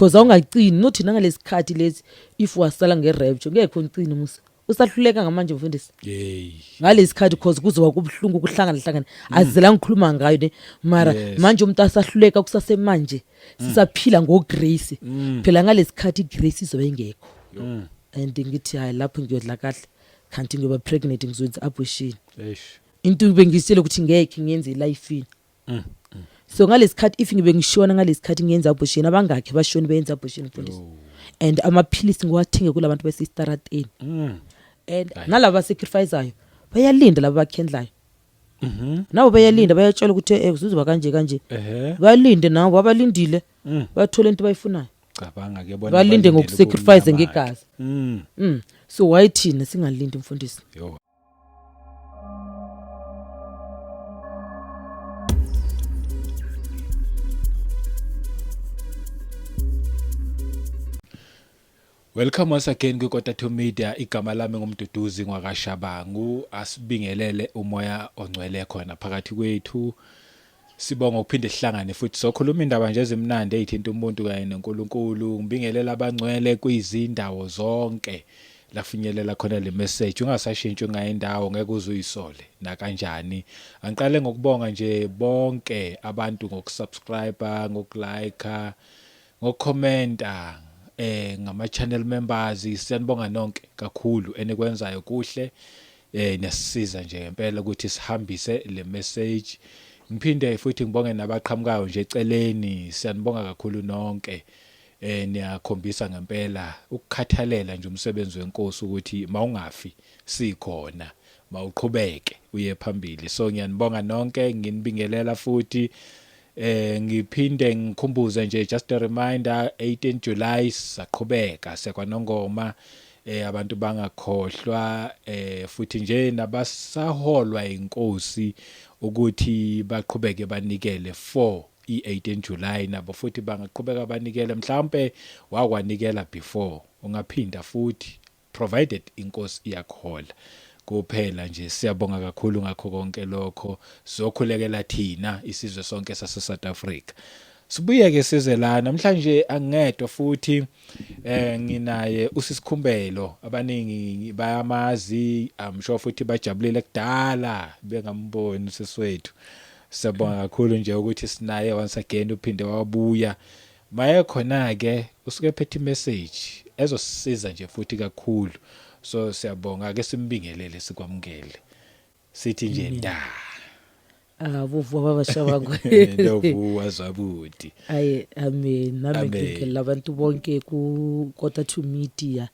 Because awungacini nothi nangalesikhathi lesi if wasala nge-rapture ngekho ucini musa usahluleka ngamanje mfundisi. Yey. Ngalesikhathi cause kuzoba kubuhlungu kuhlangana hlangana azela ngikhuluma ngayo ne mara manje umuntu asahluleka kusasemanje sisaphila ngo grace phela ngalesikhathi igrace izobe ingekho and ngithi hayi lapho ngiyodla kahle kanti ngiyoba pregnant ngizoyenza abortion. Eish. Into bengisitshela ukuthi ngeke ngiyenze elifini. So ngalesikhathi if ngibe ngishona ngalesikhathi ngiyenza abortion abangakhe bashoni beyenza abortion mfundisi and amaphilisi ngiwathenge kulabantu besestarateni and nalaba sacrificeayo bayalinda laba bakhendlayo nabo bayalinda bayatshela ukuthi eh kuzoba kanje kanje balinde nabo abalindile bathola into bayifunayo. Cabanga ke bona balinde balindele ngokusacrifice ubumnyama-ke. Ngegazi. So why thina singalindi mfundisi? Yo. Welcome once again kwiKota to Media. Igama lami nguMduduzi ngwakaShabangu. Asibingelele umoya ongcwele khona phakathi kwethu. Sibonga ukuphinde sihlangane futhi sokhuluma indaba nje ezimnandi ezithinta umuntu kanye noNkulunkulu. Ngibingelela abangcwele kwizindawo zonke lafinyelela khona le message. Ungasashintshi ungayi indawo ngeke uze uyisole nakanjani. Angiqale ngokubonga nje bonke abantu ngokusubscribe, ngokulike, ngokukhomenta ngama channel members. Siyanibonga nonke kakhulu enikwenzayo kuhle. Niyasisiza nje ngempela ukuthi sihambise le message. Ngiphinde futhi ngibonge nabaqhamukayo nje eceleni. Siyanibonga kakhulu nonke. Niyakhombisa ngempela ukukhathalela nje umsebenzi wenkosi ukuthi mawungafi sikhona, mawuqhubeke uye phambili. So ngiyanibonga nonke, nginibingelela futhi ngiphinde ngikhumbuze nje, just a reminder, 18 July saqhubeka sekwanongoma. Abantu bangakhohlwa futhi nje nabasaholwa inkosi ukuthi baqhubeke banikele for i18 July, nabo futhi bangaqhubeka banikele. Mhlawumbe wakwanikela before, ungaphinda futhi provided inkosi iyakhola kuphela nje. Siyabonga kakhulu ngakho konke lokho. Sizokhulekela thina isizwe sonke sase South Africa. Sibuye ke size la namhlanje, angedwa futhi, nginaye usisikhumbelo. Abaningi bayamazi, I'm sure futhi bajabulile, kudala bengamboni usiswethu. Siyabonga kakhulu nje ukuthi sinaye once again, uphinde wabuya. Maye khona ke usuke ephethe message ezosisiza nje futhi kakhulu. So siyabonga ke, simbingelele, sikwamukele, sithi nje nda. Ah, bovuwa baba Shabangu. Ndovuwa zabuti. Aye, amen. Nami Amen. ngibingelela abantu bonke ku Kota to Media.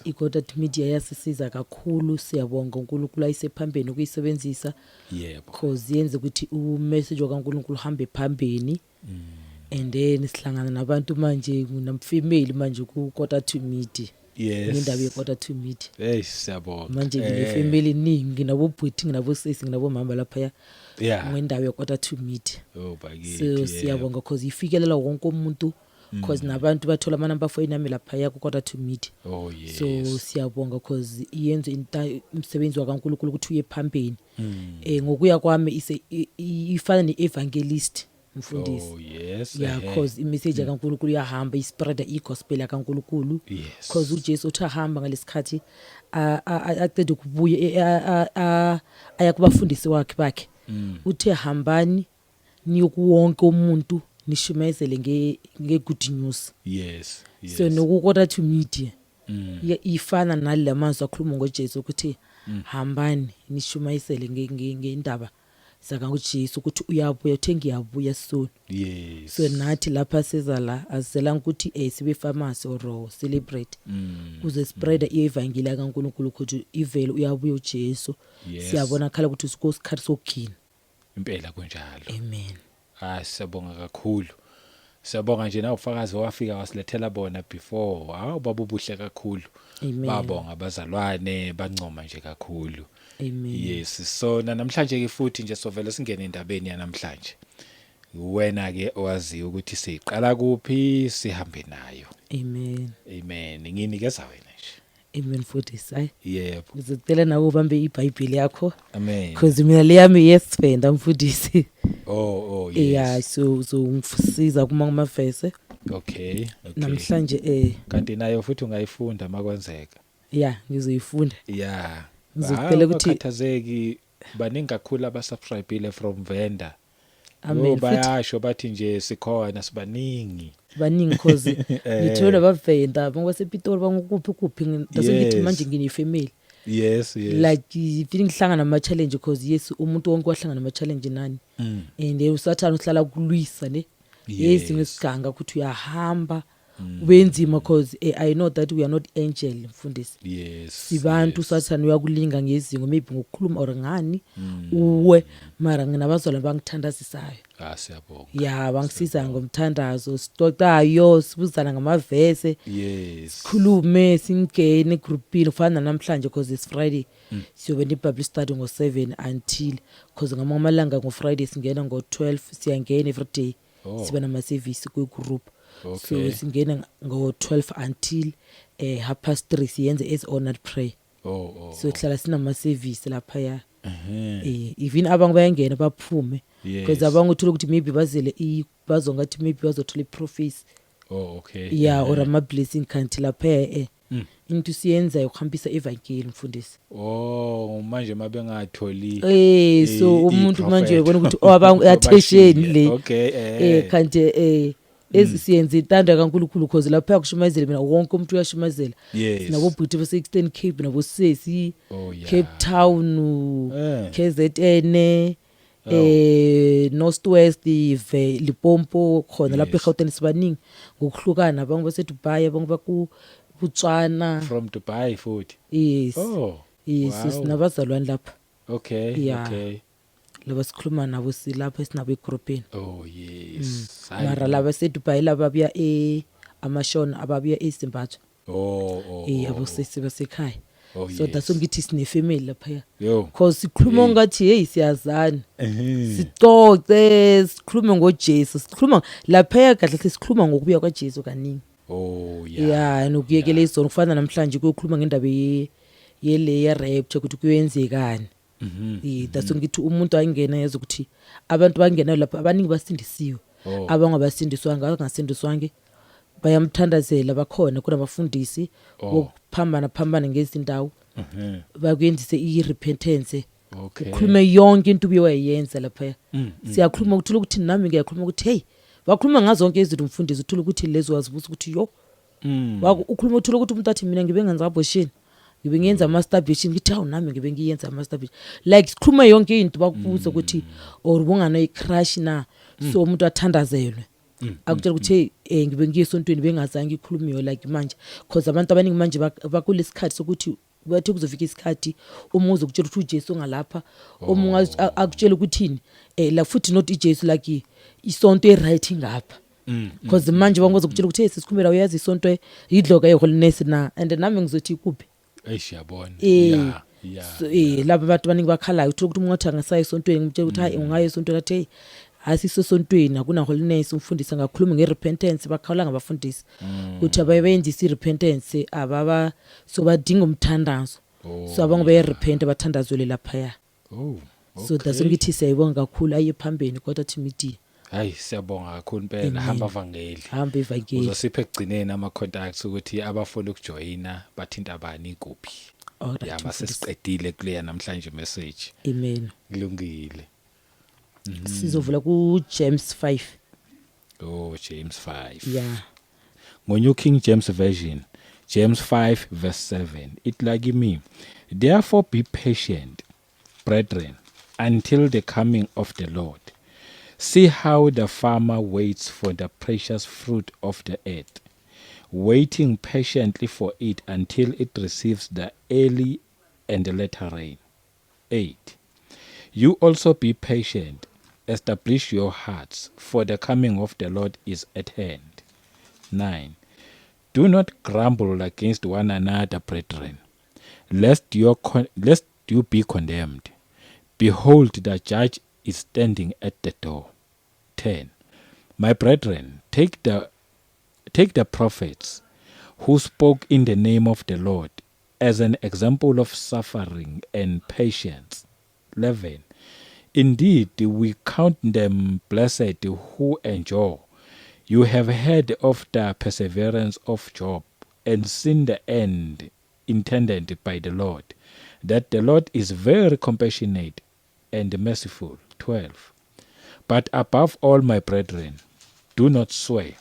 IKota to Media yasisiza kakhulu, siyabonga uNkulunkulu ayisephambeni ukuyisebenzisa cause yenze ukuthi umessage kaNkulunkulu uhambe phambeni. And then sihlangana nabantu manje namfemale manje ku Kota to Media. Ngendaba yeKota to Media. Hey, siyabonga. Manje ngine-family eningi, nginabobhuti, nginabosesi, nginabomama laphaya ngendawo yeKota to Media. Oh bakithi. So siyabonga cause ifikelela wonke umuntu cause nabantu bathola amanamba phone yami laphaya ku-Kota to Media. Oh yes. So siyabonga cause iyenze umsebenzi wakaNkulunkulu ukuthi uye phambili. Ngokuya kwami ifana ne-evangelist mfundisi. Oh yes. Yeah, cause imessage kaNkulunkulu iyahamba ispreada igospel kaNkulunkulu. Cause uJesu uthi ahamba ngalesikhathi aqede ukubuya aya kubafundisi wakhe bakhe. Uthe hambani niyokuwonke umuntu nishumayezele nge good news. So nokuKota to Media ifana nale mazwi akhuluma ngoJesu ukuthi hambani nishumayisele ngendaba zaka uJesu ukuthi uyabuya, uthe ngiyabuya soon. So nathi lapha siza la asizelanga ukuthi sibe famous or celebrate kuze spread ievangeli kaNkulunkulu ukuthi ivele uyabuya uJesu. Siyabona khala ukuthi sikusikhathi sokugcina. Impela kunjalo. Amen. Ah, siyabonga kakhulu. Siyabonga nje nawufakazi wafika wasilethela bona before. Hawu baba, ubuhle kakhulu. Amen. Babonga abazalwane, bancoma nje kakhulu. Amen. Yes, so na namhlanje ke futhi nje sovela singene endabeni yanamhlanje. Wena ke owaziyo ukuthi siqala kuphi sihambe nayo. Amen. Amen. Nginikeza wena nje. Amen mfundisi. Hayi. Yebo. Ngizocela nawe ubambe iBhayibheli yakho. Amen. Cause mina leyami yesifenda mfundisi. Oh yes. Yeah, so ngifisiza kuma kumavese. Okay. Namhlanje Kanti nayo futhi ungayifunda makwenzeka. Ya, ngizoyifunda. Ngizocela ukuthi Ungakhathazeki, baningi kakhulu abasubscribile from Venda. Amen. Yo, Futhi bayasho bathi nje sikhona sibaningi. Baningi, cause ngithola abavenda bangasePitoli, bangukuphi kuphi, that's why ngithi manje ngine-family. Like ifile ngihlangana nama-challenge, cause yes, umuntu wonke wahlangana nama-challenge nani, and usathane uhlala kulwisa ne yes ngesiganga ukuthi uyahamba kube nzima, cause I know that we are not angel, mfundisi. Sibantu. Usathane uyakulinga ngezingo, maybe ngokukhuluma or ngani, uwe, mara nginabazalwane bangithandazisayo. Ah, siyabonga. Ya, bangisiza ngomthandazo, sixoxayo, sibuzana ngamavese, sikhulume, singene egrupini kufana namhlanje, cause it's Friday, siyobe ne-Bible study ngo-7 until, cause ngamanye amalanga ngo-Friday singena ngo-12, siyangena every day. Siba nama-service kwi-group, so singena ngo-12 until 3:30, siyenze as all night prayer. So sihlala sinama-service laphaya. Even abanye bayangena baphume, because abanye uthola ukuthi maybe bazele bazongathi maybe bazothola i-prophecy. Yeah, or ama-blessing, kanti laphaya into siyenzayo ukuhambisa ivangeli, mfundisi. Oh, manje mabengatholi So umuntu manje uyabona ukuthi oh, attention le. Kanti ezisiyenza intando kaNkulunkulu, cause lapha kushumayezela mina, wonke umuntu uyashumayezela. Sinabo bhuti base Eastern Cape, nabo sesi Cape Town, KZN, North West, ve Limpopo, khona lapha eGauteng, sibaningi ngokuhlukana, abanye base Dubai, abanye baku Botswana. From Dubai futhi? Yes. Yes, sinabazalwane lapha. Laba sikhuluma nabo silapha, esinabo egroupini. Oh yes. Hayi, Mara laba seDubai laba babuya amashona, ababuya eZimbabwe. Abosesi basekhaya. So that's ngithi sine family lapha. Yo. Cause sikhuluma Hey. ngathi hey, siyazana. Sicoce, sikhulume ngoJesu, sikhuluma lapha kahle, sikhuluma ngokubuya kwaJesu kaningi. Yeah, nokuyekela izono, kufana namhlanje kuyokhuluma ngendaba ye yele ye rapture, ukuthi kuyenzekani. That's ngithi umuntu ayingena yazi ukuthi abantu bangena lapha abaningi basindisiwe. Abangabasindiswanga, abangasindiswanga bayamthandazela, bakhona kunabafundisi bokuphambana phambana ngezindawo, bakuyenzise i-repentance. Ukhulume yonke into ubuye wayenza lapha. Siyakhuluma, ukuthola ukuthi nami ngiyakhuluma ukuthi hey, bakhuluma ngazo zonke izinto, mfundisi, uthola ukuthi lezo wazibuza ukuthi yo. Ukhuluma, uthola ukuthi umuntu athi mina ngibe ngenza abortion, ngibe ngiyenza masturbation, ngithi hawu, nami ngibe ngiyenza masturbation, like sikhuluma yonke into, bakubuza ukuthi or ubungana i-crush na, so umuntu athandazelwe, akutshela ukuthi hey, ngibe ngiye esontweni bengazange ikhulumiwe, like manje, cause abantu abaningi manje bakulesikhathi sokuthi bathi kuzofika isikhathi uma uzokutshela ukuthi uJesu ongalapha, uma akutshela ukuthini la futhi, not iJesu, like isonto e-right ngapha, because manje bangozokutshela ukuthi hey, sisikhumela, uyazi isonto idloka ye-holiness na, and nami ngizothi kuphi? Eish, yabona. So laba abantu abaningi bakhalayo, uthola ukuthi umuntu angasaya esontweni, ngimtshela ukuthi hayi, ungaya esontweni, athi hey, asisesontweni akuna holiness, umfundisi angakhuluma nge-repentance, bakhala ngabafundisi ukuthi abaye beyenzisa i-repentance, ababa so badinga umthandazo. So abanye bayarepent, bathandazwele laphaya. So that's ngithi siyayibonga kakhulu, aye phambili kodwa thi media. Hayi, siyabonga kakhulu impela. Amen. Hamba vangeli. Hamba ivangeli. Uzosipha ekugcineni ama contacts ukuthi abafuna ukujoyina bathinta bani, kuphi. Alright, Ya, mfundisi. masesiqedile kuleya namhlanje message. Amen. Kulungile. Sizovula ku James 5. Oh, James 5. Yeah. Ngo New King James Version, James 5 verse 7. It like me. Therefore be patient, brethren, until the coming of the Lord. See how the farmer waits for the precious fruit of the earth, waiting patiently for it until it receives the early and the latter rain. 8. You also be patient, establish your hearts, for the coming of the Lord is at hand. 9. Do not grumble against one another, brethren, lest you be condemned. Behold, the judge is standing at the door. 10. My brethren, take the prophets who spoke in the name of the Lord as an example of suffering and patience. 11. Indeed, we count them blessed who endure. You have heard of the perseverance of Job and seen the end intended by the Lord, that the Lord is very compassionate and merciful. 12. But above all, my brethren, do not swear,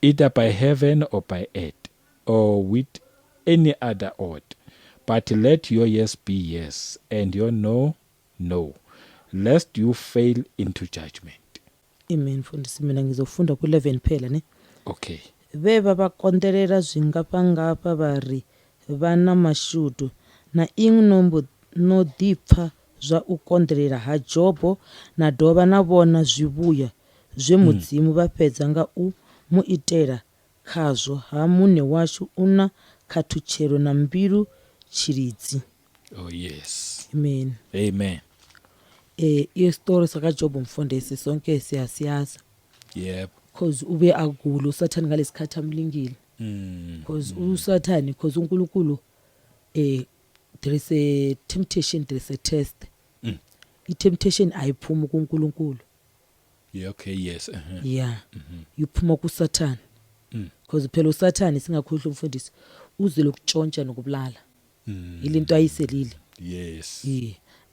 either by heaven or by earth, or with any other oath, but let your yes be yes, and your no, no, lest you fail into judgment. Amen mfundisi, mina ngizofunda ku-11 phela ne. Okay. Vhe vha vha konḓelela zwingafhangafha vha ri vha na mashudu, na inwi no mbo no ḓi pfa zwa u konḓelela ha Jobo na dovha na vhona zwivhuya zwe Mudzimu vha fhedza nga u mu itela khazwo, ha Muṋe washu u na khathutshelo na mbilu tshilidzi. Oh yes. Amen. Amen. Isitori sakaJob mfundisi sonke siyasiyazi. Yebo. Cause ube agula uSathane ngalesikhathi amlingile. Cause uSathane, cause uNkulunkulu, there is a temptation, there is a test. I-temptation ayiphumi kuNkulunkulu. Yeah, okay, yes. Yeah. Iphuma kuSathane. Cause phela uSathane, singakhohlwa umfundisi, uzele ukutshontsha nokubulala. Ilinto ayiselile. Yeah.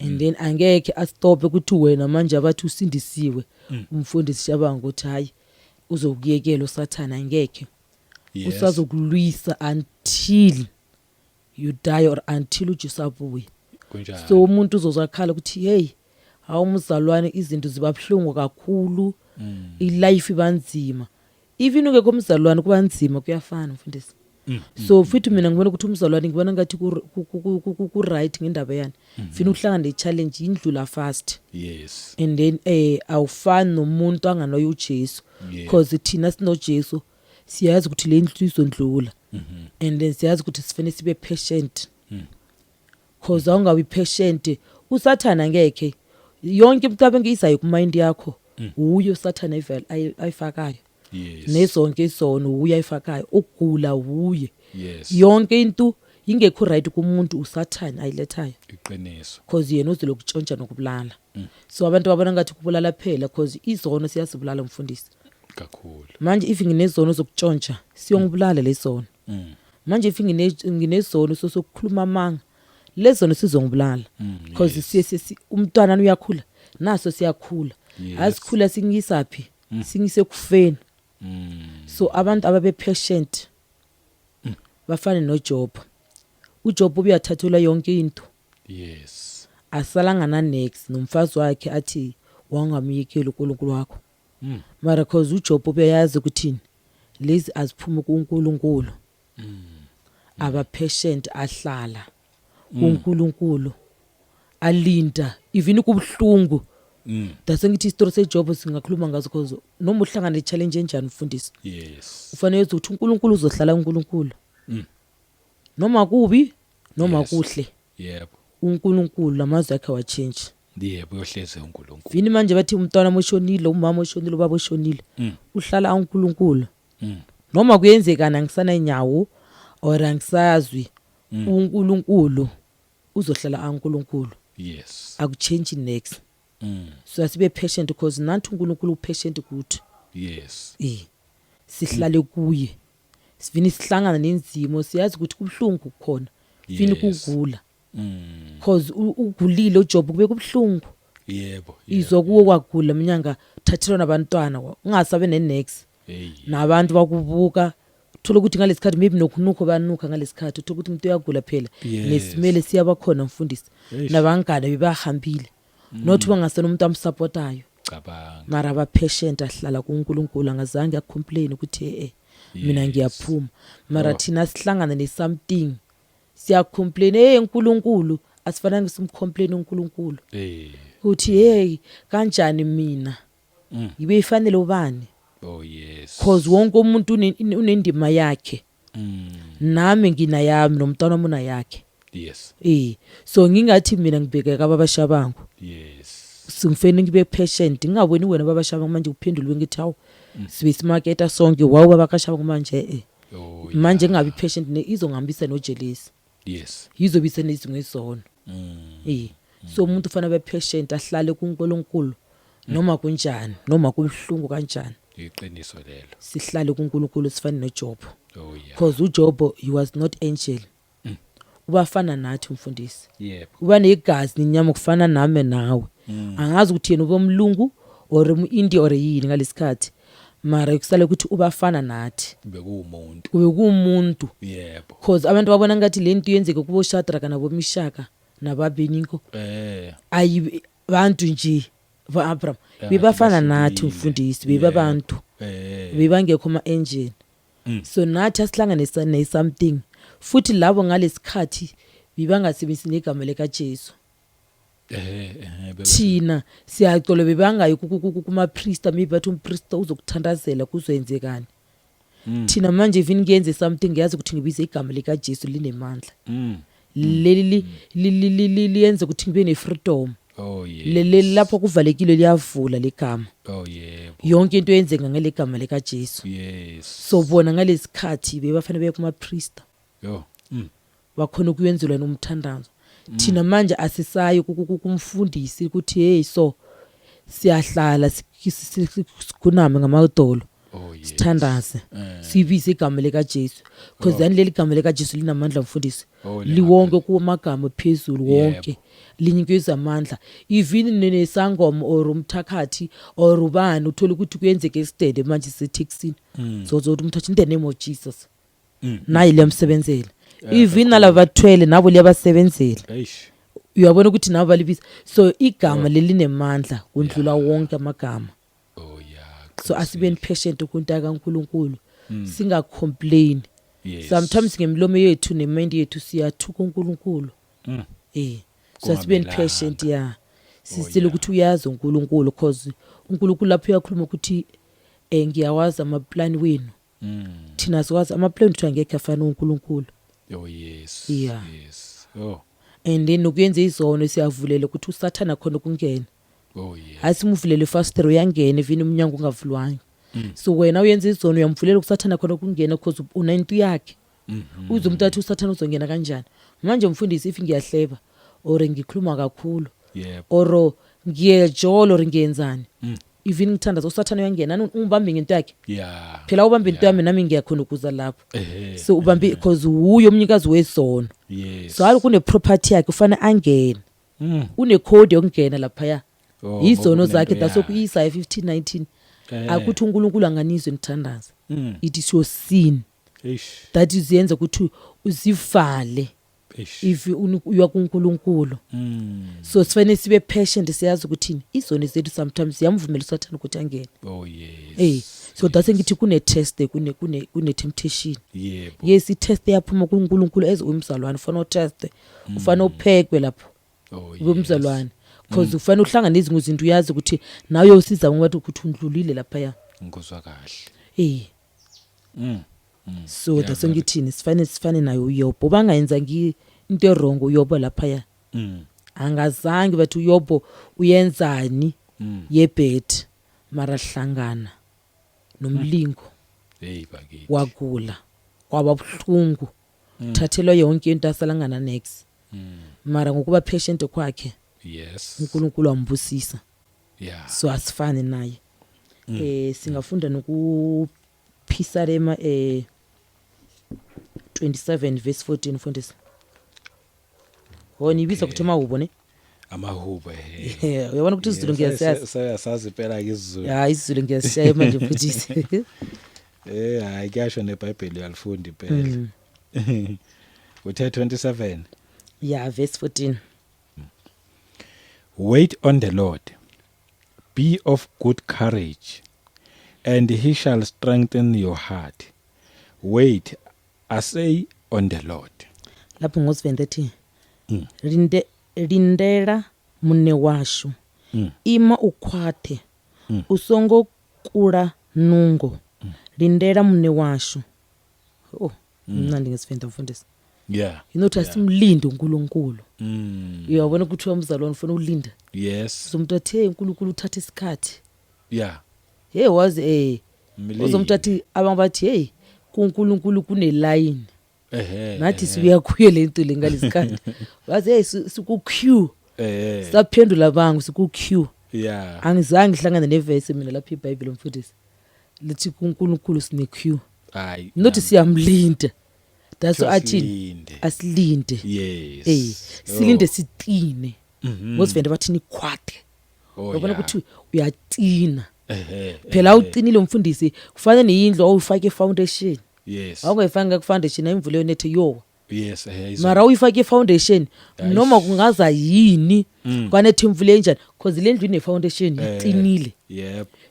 And then angeke astophe ukuthi wena manje abathi usindisiwe. Umfundisi Shabanga ukuthi hayi, uzokuyekela uSathane, angeke. Usazokulwisa until you die or until uJesu abuye. Kunjalo. So umuntu uzozwakhala ukuthi hey, hawu mzalwane, izinto ziba buhlungu kakhulu. Ilife ibanzima. Even ungekho umzalwane kubanzima, kuyafana mfundisi. So futhi mina ngibona ukuthi umzalwane, ngibona ngathi ku right ngendaba yani. Fina uhlangana ne-challenge indlula fast. And then awufani nomuntu anganoyo uJesu. Because thina sinoJesu siyazi ukuthi le ndlu izondlula. And then siyazi ukuthi sifanele sibe patient. Cause awungabi patient uSathana ngeke yonke imicabango izayo kumind yakho, uyo uSathana ayifakayo. Nezonke izono uye ayifakayo, ukugula uye. Yonke into ingekho right kumuntu uSathana ayilethayo. Iqiniso. Cause yena uzile ukutshontsha nokubulala. So abantu babona ngathi kubulala phela, cause izono siyazibulala mfundisi. Kakhulu. Manje if nginezono zokutshontsha, siyongibulala lezono. Manje if nginezono sokukhuluma amanga, lezono sizongibulala. Cause siye umntwana uyakhula, naso siyakhula. Asikhula singiyisaphi? Singise kufeni. So abantu ababe patient bafane noJob. UJob uyathathelwa yonke into. Asalanga na next nomfazi wakhe athi wangamyekeli uNkulunkulu wakho. Mara cause uJob ubeyazi ukuthini, lezi aziphuma kuNkulunkulu. Aba patient, ahlala kuNkulunkulu, alinda even kubuhlungu. Dase ngithi isitori seJob singakhuluma ngazo, cause noma uhlangana ne-challenge enjani mfundisi, ufanele ukuthi uNkulunkulu uzohlala uNkulunkulu. Noma kubi noma kuhle. uNkulunkulu lamazwi akhe wachange. Yebo, uyohleze uNkulunkulu. Vini manje bathi umntwana oshonile, umama oshonile, ubaba oshonile, uhlala uNkulunkulu. Noma kuyenzekana angisana inyawo or angisazwi, uNkulunkulu uzohlala uNkulunkulu. Akuchange next. So asibe patient because nathi uNkulunkulu upatient kuthi. Sihlale kuye. Sivini sihlangana nenzimo, siyazi ukuthi kubhlungu kukhona. Vini kugula. Cause ugulile uJob, kube kubhlungu. Izwa kuwo kwagula mnyanga, thathelwa nabantwana, ungasabe nenex. Hey. Nabantu bakubuka, uthola ukuthi ngalesikhathi maybe nokunukho banuka ngalesikhathi, uthola ukuthi umuntu uyagula phela. Nesimele siyaba khona mfundisi. Eish. Nabangane bebahambile. Not bangasena umuntu amsupportayo. Cabanga. Mara aba patient, ahlala kuNkulunkulu, angazange acomplain ukuthi mina ngiyaphuma. Mara thina sihlangana ne something siya complain, hey uNkulunkulu, asifanele simcomplain uNkulunkulu. Uthi hey, kanjani mina? Ngibe ifanele ubani? Oh yes. Cause wonke umuntu unendima yakhe. Nami nginayami, nomntwana wami unayakhe. So ngingathi mina ngibheke kababa Shabangu. Singifeni ngibe patient, ngingaboni wena baba Shabangu manje uphendulwe ngithi hawu, sibe simaketa sonke, wawu baba kaShabangu manje. Manje ngingabi patient ne izongihambisa no jealous. Yizobisa nezingwe izono. So umuntu ufanele abe patient, ahlale kuNkulunkulu noma kunjani, noma kubhlungu kanjani. Iqiniso lelo. Sihlale kuNkulunkulu sifane noJob. Oh yeah. Because uJob, he was not angel. Ubafana nathi, umfundisi. Uba negazi nenyama kufana nami nawe. Angazi ukuthi yena ubomlungu or umu-India or yini ngalesikhathi, mara kusale ukuthi ubafana nathi. Bekuwumuntu. Kube kuwumuntu. Cause abantu babona ngathi le nto yenzeke kubo Shadraka nabo Mishaka nabaBeninko. Ayi, bantu nje ba-Abraham bebafana nathi, bahlukile. mfundisi, bebabantu. Bebangekho ama-angel. So nathi asihlangane ne-something futhi labo ngalesikhathi bebangasebenzisi negama likaJesu. Eh eh Thina siyacela, bebangayi kuma-priest, maybe bathi umpriest uzokuthandazela kuzoyenzekani. Thina manje even kuyenze something, ngiyazi ukuthi ngibize igama likaJesu, linemandla. Leli liyenza ukuthi ngibe ne-freedom. Leli lapho kuvalekile liyavula legama. Oh yebo. Yonke into yenzeka ngale gama likaJesu. So bona ngalesikhathi bebafanele beye kuma-priest, Yo. Bakhona ukuyenzelwa nomthandazo. Thina manje asisayi kumfundisi ukuthi hey, so siyahlala sikuname ngamadolo, sithandaze, sibize igama likaJesu, because then leli gama likaJesu linamandla, mfundisi. Oh, Liwonke kumagama phezulu wonke linikeza amandla, even nesangoma or umthakathi or ubani, uthola ukuthi kuyenzeka esitende manje sethexini, so zokuthi umthatha in the name of Jesus, naye liyamsebenzela. Even nalabathwele nabo liyabasebenzela. Eish. Uyabona ukuthi nabo balibiza, so igama lelinemandla kundlula wonke amagama. Oh yeah. So asibeni patient kunto kaNkuluNkulu, singacomplain. Sometimes ngemilomo yethu nemind yethu siyathuka uNkulunkulu. So asibeni Kungamelanga. patient, ya, sisitshela ukuthi uyazi uNkulunkulu, cause uNkulunkulu lapho uyakhuluma ukuthi ngiyawazi amaplan wenu. Thina sikwazi amaplan wethu, angekho afana uNkulunkulu. Oh yes. Yes. Oh. And then nokuyenza izono siyavulela ukuthi uSathana khona ukungena. Oh yes. Hayi, simuvulele ifasitelo, uyangena even umnyango ungavulwanga. So wena uyenza izono, uyamvulela ukusathana khona ukungena, because unento yakhe. Uze umuntu athi usathana uzongena kanjani manje, mfundisi, if ngiyahleba or ngikhuluma kakhulu or ngiyejola or ngiyenzani, even ngithandaza, usathana uyangena, ungibambe ngento yakhe. Phela ubambe into yami, nami ngiyakhona ukuza lapho. So ubambe because wuye umnikazi wesono. So hayi, kune-property yakhe, ufanele angene. Une-code yokungena laphaya. Oh, Yizono ngoba zakhe. kunento That's yakhe. Isaya 15:19. Akuthi uNkulunkulu anganizwe nithandaza. It is your sin Eish. that is yenza ukuthi uzivale Eish. if uya kuNkulunkulu. So sifanele sibe patient, siyazi ukuthi izono zethu sometimes ziyamvumela usathane ukuthi angene. Oh yes. So that's ngithi kune test, kune temptation. Yes, i-test yaphuma kuNkulunkulu as umzalwane, ufana utest, ufana uphekwe lapho. Oh yes. Ube umzalwane, because ufanele uhlangane nezinye izinto, uyazi ukuthi nawe uyosiza ngoba ukuthi undlulile laphaya. Ngikuzwa kahle. So that's ngithini, sifanele sifane nayo uYobo, bangayenza into ewrong uYobo laphaya. Angazange bathi uYobo uyenzani yebed, mara hlangana nomlingo. Hey bakithi. Wagula, kwaba buhlungu, thathelwa yonke into, asalangana next, mara ngokuba patient kwakhe, uNkulunkulu wambusisa. So asifane naye. Singafunda nokuPhisalema 27 verse 14, mfundisi. Wona ibiza ukuthi amahubo ne? Amahubo he. Uyabona ukuthi isiZulu ngiyasiyazi. Sayasazi impela ke isiZulu. Ya, isiZulu ngiyasishaya manje, mfundisi. Hayi, kuyasho neBhayibheli uyalifunda impela. Uthe 27? Ya, verse 14. Wait on the Lord. Be of good courage, and he shall strengthen your heart. Wait, I say, on the Lord. Lapho ngosivenda ethi linde, lindela Muṋe washu, ima u khwaṱhe, u songo kula nungo, lindela Muṋe washu. Oh, mnandi ngesivenda, mfundisi. Inothi asimlinde uNkulunkulu. Uyabona ukuthi umzalwane ufuna ulinda. So umuntu athi, hey, uNkulunkulu uthatha isikhathi. Hey, wazi Mlinde. uzomuntu athi, abanye bathi, hey, kuNkulunkulu kuneline. Nathi sibuya kuyo le nto le ngalesikhathi, wazi, hey, siku queue. Saphendula bangu siku queue. Angizange ngihlangane nevesi mina lapha iBhayibheli, mfundisi. Lithi kuNkulunkulu sine queue. Hayi. Not siyamlinda. That's Kuthiwa athini? Asilinde. Asilinde. Yes. Silinde siqine. Mhm. Ngosivende bathini khwathe. Oh, Uyabona yeah. ukuthi uyatina. Ehhe. Phela uqinile umfundisi, kufana neyindlu awuyifake foundation. Awungayifanga ku foundation imvula yonethe yowa. Yes, Mara uyifake foundation Eish. noma kungaza yini kwanethe imvula enjani because le ndlu ine foundation iqinile.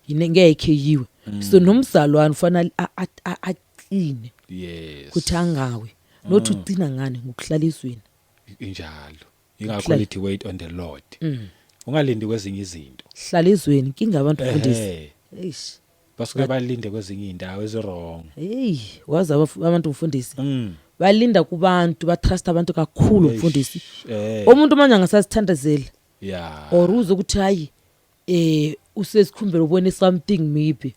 Yine ngeke yiwe. So nomzalwane ufana aqine. Kuthi angawi. Nothi uqina ngani ngokuhlala izweni. Injalo. Ingakho lithi wait on the Lord. Ungalindi kwezinye izinto. Hlala izweni inkinga abantu mfundisi. Eish. Basuke balinde kwezinye indawo ezi-wrong. Hey, wazi abantu mfundisi. Balinda kubantu, ba-trust abantu kakhulu Eish, mfundisi. Umuntu manje angasasithandazeli. Or uze ukuthi hayi usesikhumbele ubone something maybe.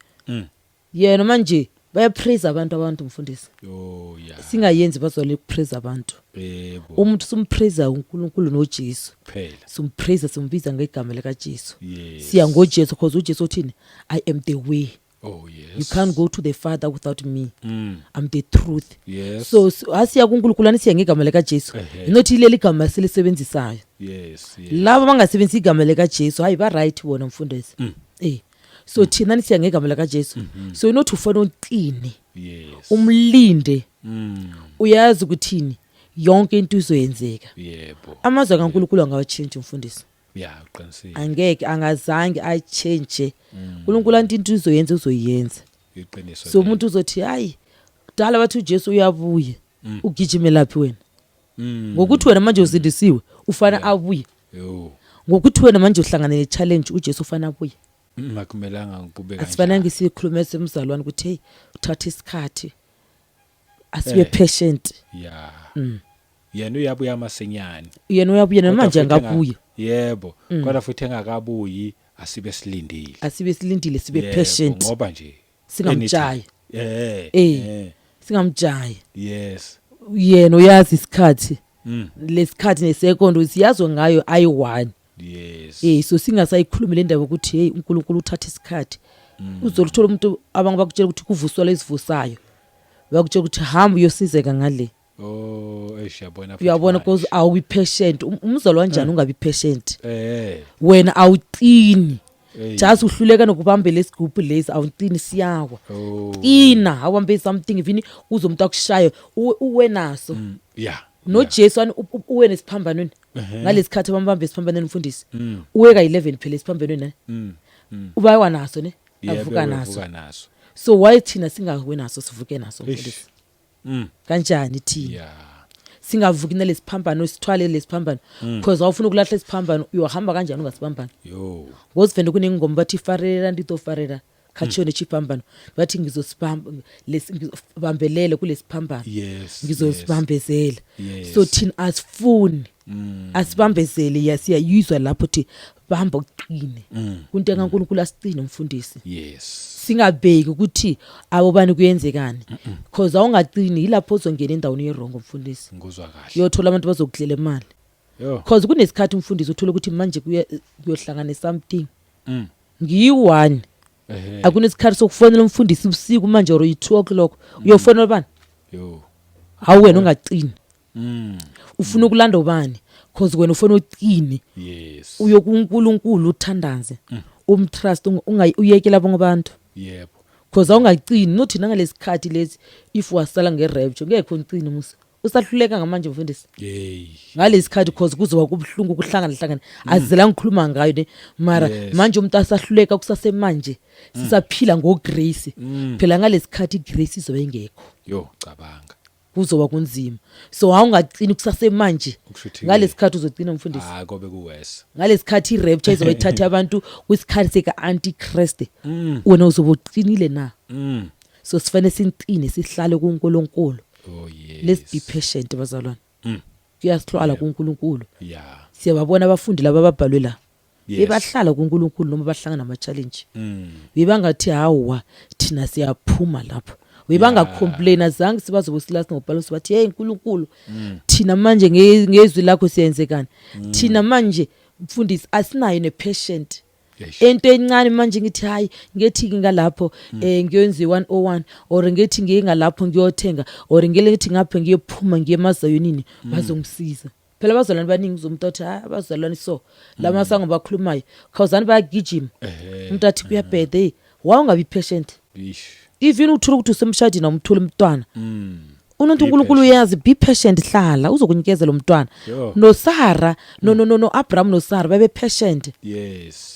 Yena manje bayapraise abantu mfundisi. Oh yeah. Singayenzi bazole ukupraise abantu. Yebo. Umuntu simpraise uNkulunkulu noJesu. Phela. Simpraise simbiza ngegama lika Jesu. Yes. Siya ngoJesu because uJesu uthini? I am the way. Oh yes. You can't go to the Father without me. I'm the truth. Yes. So asiya kuNkulunkulu anisiya ngegama lika Jesu. Not leli gama silisebenzisayo. Yes, yes. Laba bangasebenzisi igama lika Jesu, hayi ba right bona mfundisi. So thina nisiya ngegama lika Jesu. So not ufuna uqine. Yes. Umlinde. Uyazi ukuthini? Yonke into izoyenzeka. Yebo. Amazwi kaNkulunkulu angawachange mfundisi. Yeah, uqinisile. Angeke angazange achange. uNkulunkulu anti into izoyenza uzoyenza. Iqiniso. So umuntu uzothi hayi kudala bathi uJesu uyabuya. Ugijimela phi wena? Ngokuthi wena manje usindisiwe ufana abuye. Yo. Ngokuthi wena manje uhlangane ne challenge uJesu ufana abuye. Makumelanga kube kanjalo. Asifanele sikhulume semzalwane ukuthi hey uthatha isikhathi. Asibe patient. Yeah. Yena uyabuya masinyane. Yena uyabuya namanje angabuya. Yebo, kodwa futhi engakabuyi asibe silindile. Asibe silindile sibe patient. Ngoba nje singamjayi. Singamjayi. Yes. Yena uyazi isikhathi. Lesikhathi nesekondo siyazo ngayo ayi1. Yes. So singasayikhulumi le ndaba ukuthi hey uNkulunkulu uthatha isikhathi. Uzoluthola umuntu abanye bakutshela ukuthi kuvuswa lezivusayo. Bakutshela ukuthi hamba uyosizeka ngale. Oh, uyabona futhi. Uyabona because awubi patient. Umzalo kanjani ungabi patient? Wena awuqini. Just uhluleka nokubambela isigubhu lesi awuqini siyawa. Qina awubambe something even uzomuntu akushaye uwe naso. Yeah. NoJesu ani uwe nesiphambanweni. Ngalesikhathi abambambe esiphambanweni mfundisi. Uwe ka11 phela esiphambanweni ne. Ubawa naso ne? Avuka naso. So why thina singawe naso sivuke naso mfundisi? Kanjani thina? Yeah. Singavuki nalesiphambano sithwale lesiphambano because awufuna ukulahla isiphambano uyohamba kanjani ungasibambani? Yo. Ngozivende kunengoma bathi farela nditofarela khatshone chiphambano bathi ngizosibamba lesibambelele kulesiphambano. Yes. Ngizosibambezela. Yes. So thina asifuni. Asibambezele siyayizwa lapho thi bamba uqine. Kunto kaNkulunkulu asiqine umfundisi. Yes. Singabheki ukuthi abobani kuyenzekani because awungaqini yilapho uzongena endaweni yerongo mfundisi. Ngizwa kahle. Uyothola abantu bazokudlela imali. Yo. Because kunesikhathi umfundisi uthola ukuthi manje kuyohlangana something. Ngiyi-1. Akunesikhathi sokufonela umfundisi ubusiku manje or i-2 o'clock. Uyofonela bani? Yo. Hawu wena ungaqini. Ufuna ukulanda ubani? Because wena ufuna uqine. Yes. UyokuNkulunkulu uthandaze. Umtrust ungayiyekela bonke abantu. Yebo. Because awungaqini nothi nangalesikhathi lesi if wasala ngerapture ngeke uqine musa. Usahluleka ngamanje mfundisi. Hey. Ngalesikhathi because kuzoba kubhlungu kuhlangana hlangana. Azela ngikhuluma ngayo ne mara manje umuntu asahluleka kusasemanje sisaphila ngograce. Phela ngalesikhathi igrace izobe ingekho. Yo cabanga. Kuzoba kunzima. So awungaqini kusasemanje. Ngalesikhathi uzogcina mfundisi. Ah kobe kuwes. Ngalesikhathi irapture izobe ithatha abantu kwisikhathi seka antichrist. Wena uzobe uqinile na? So sifanele siqine sihlale kuNkulunkulu. Oh yes. Let's be patient bazalwane. Kuyasihlwala kuNkulunkulu. Yeah. Siyababona abafundi laba ababhalwe la. Yes. Bebahlala kuNkulunkulu noma bahlangana nama challenge. Bebangathi hawa thina siyaphuma lapho. Bebanga complain azange sibazobe silast ngoPaulus bathi hey uNkulunkulu thina manje ngezwi lakho siyenzekani. Thina manje mfundisi asinayo ne patient. Into encane manje ngithi hayi, ngethi ngalapho ngiyoyenza i-101 or ngethi ngiye ngalapho ngiyothenga or ngelethi ngapha ngiyophuma ngiye emazayonini, bazongisiza phela abazalwane baningi. Uzomuntu athi hayi, abazalwane so la masango bakhulumayo khawuzani, bayagijima. Umuntu athi kuyabheda, hey, wawungabi patient. Ish. Even uthula ukuthi usemshadini, awumtholi umntwana, unontu uNkulunkulu uyazi, be patient, hlala, uzokunikeza lo mntwana. NoSara, no Abraham noSara babe patient.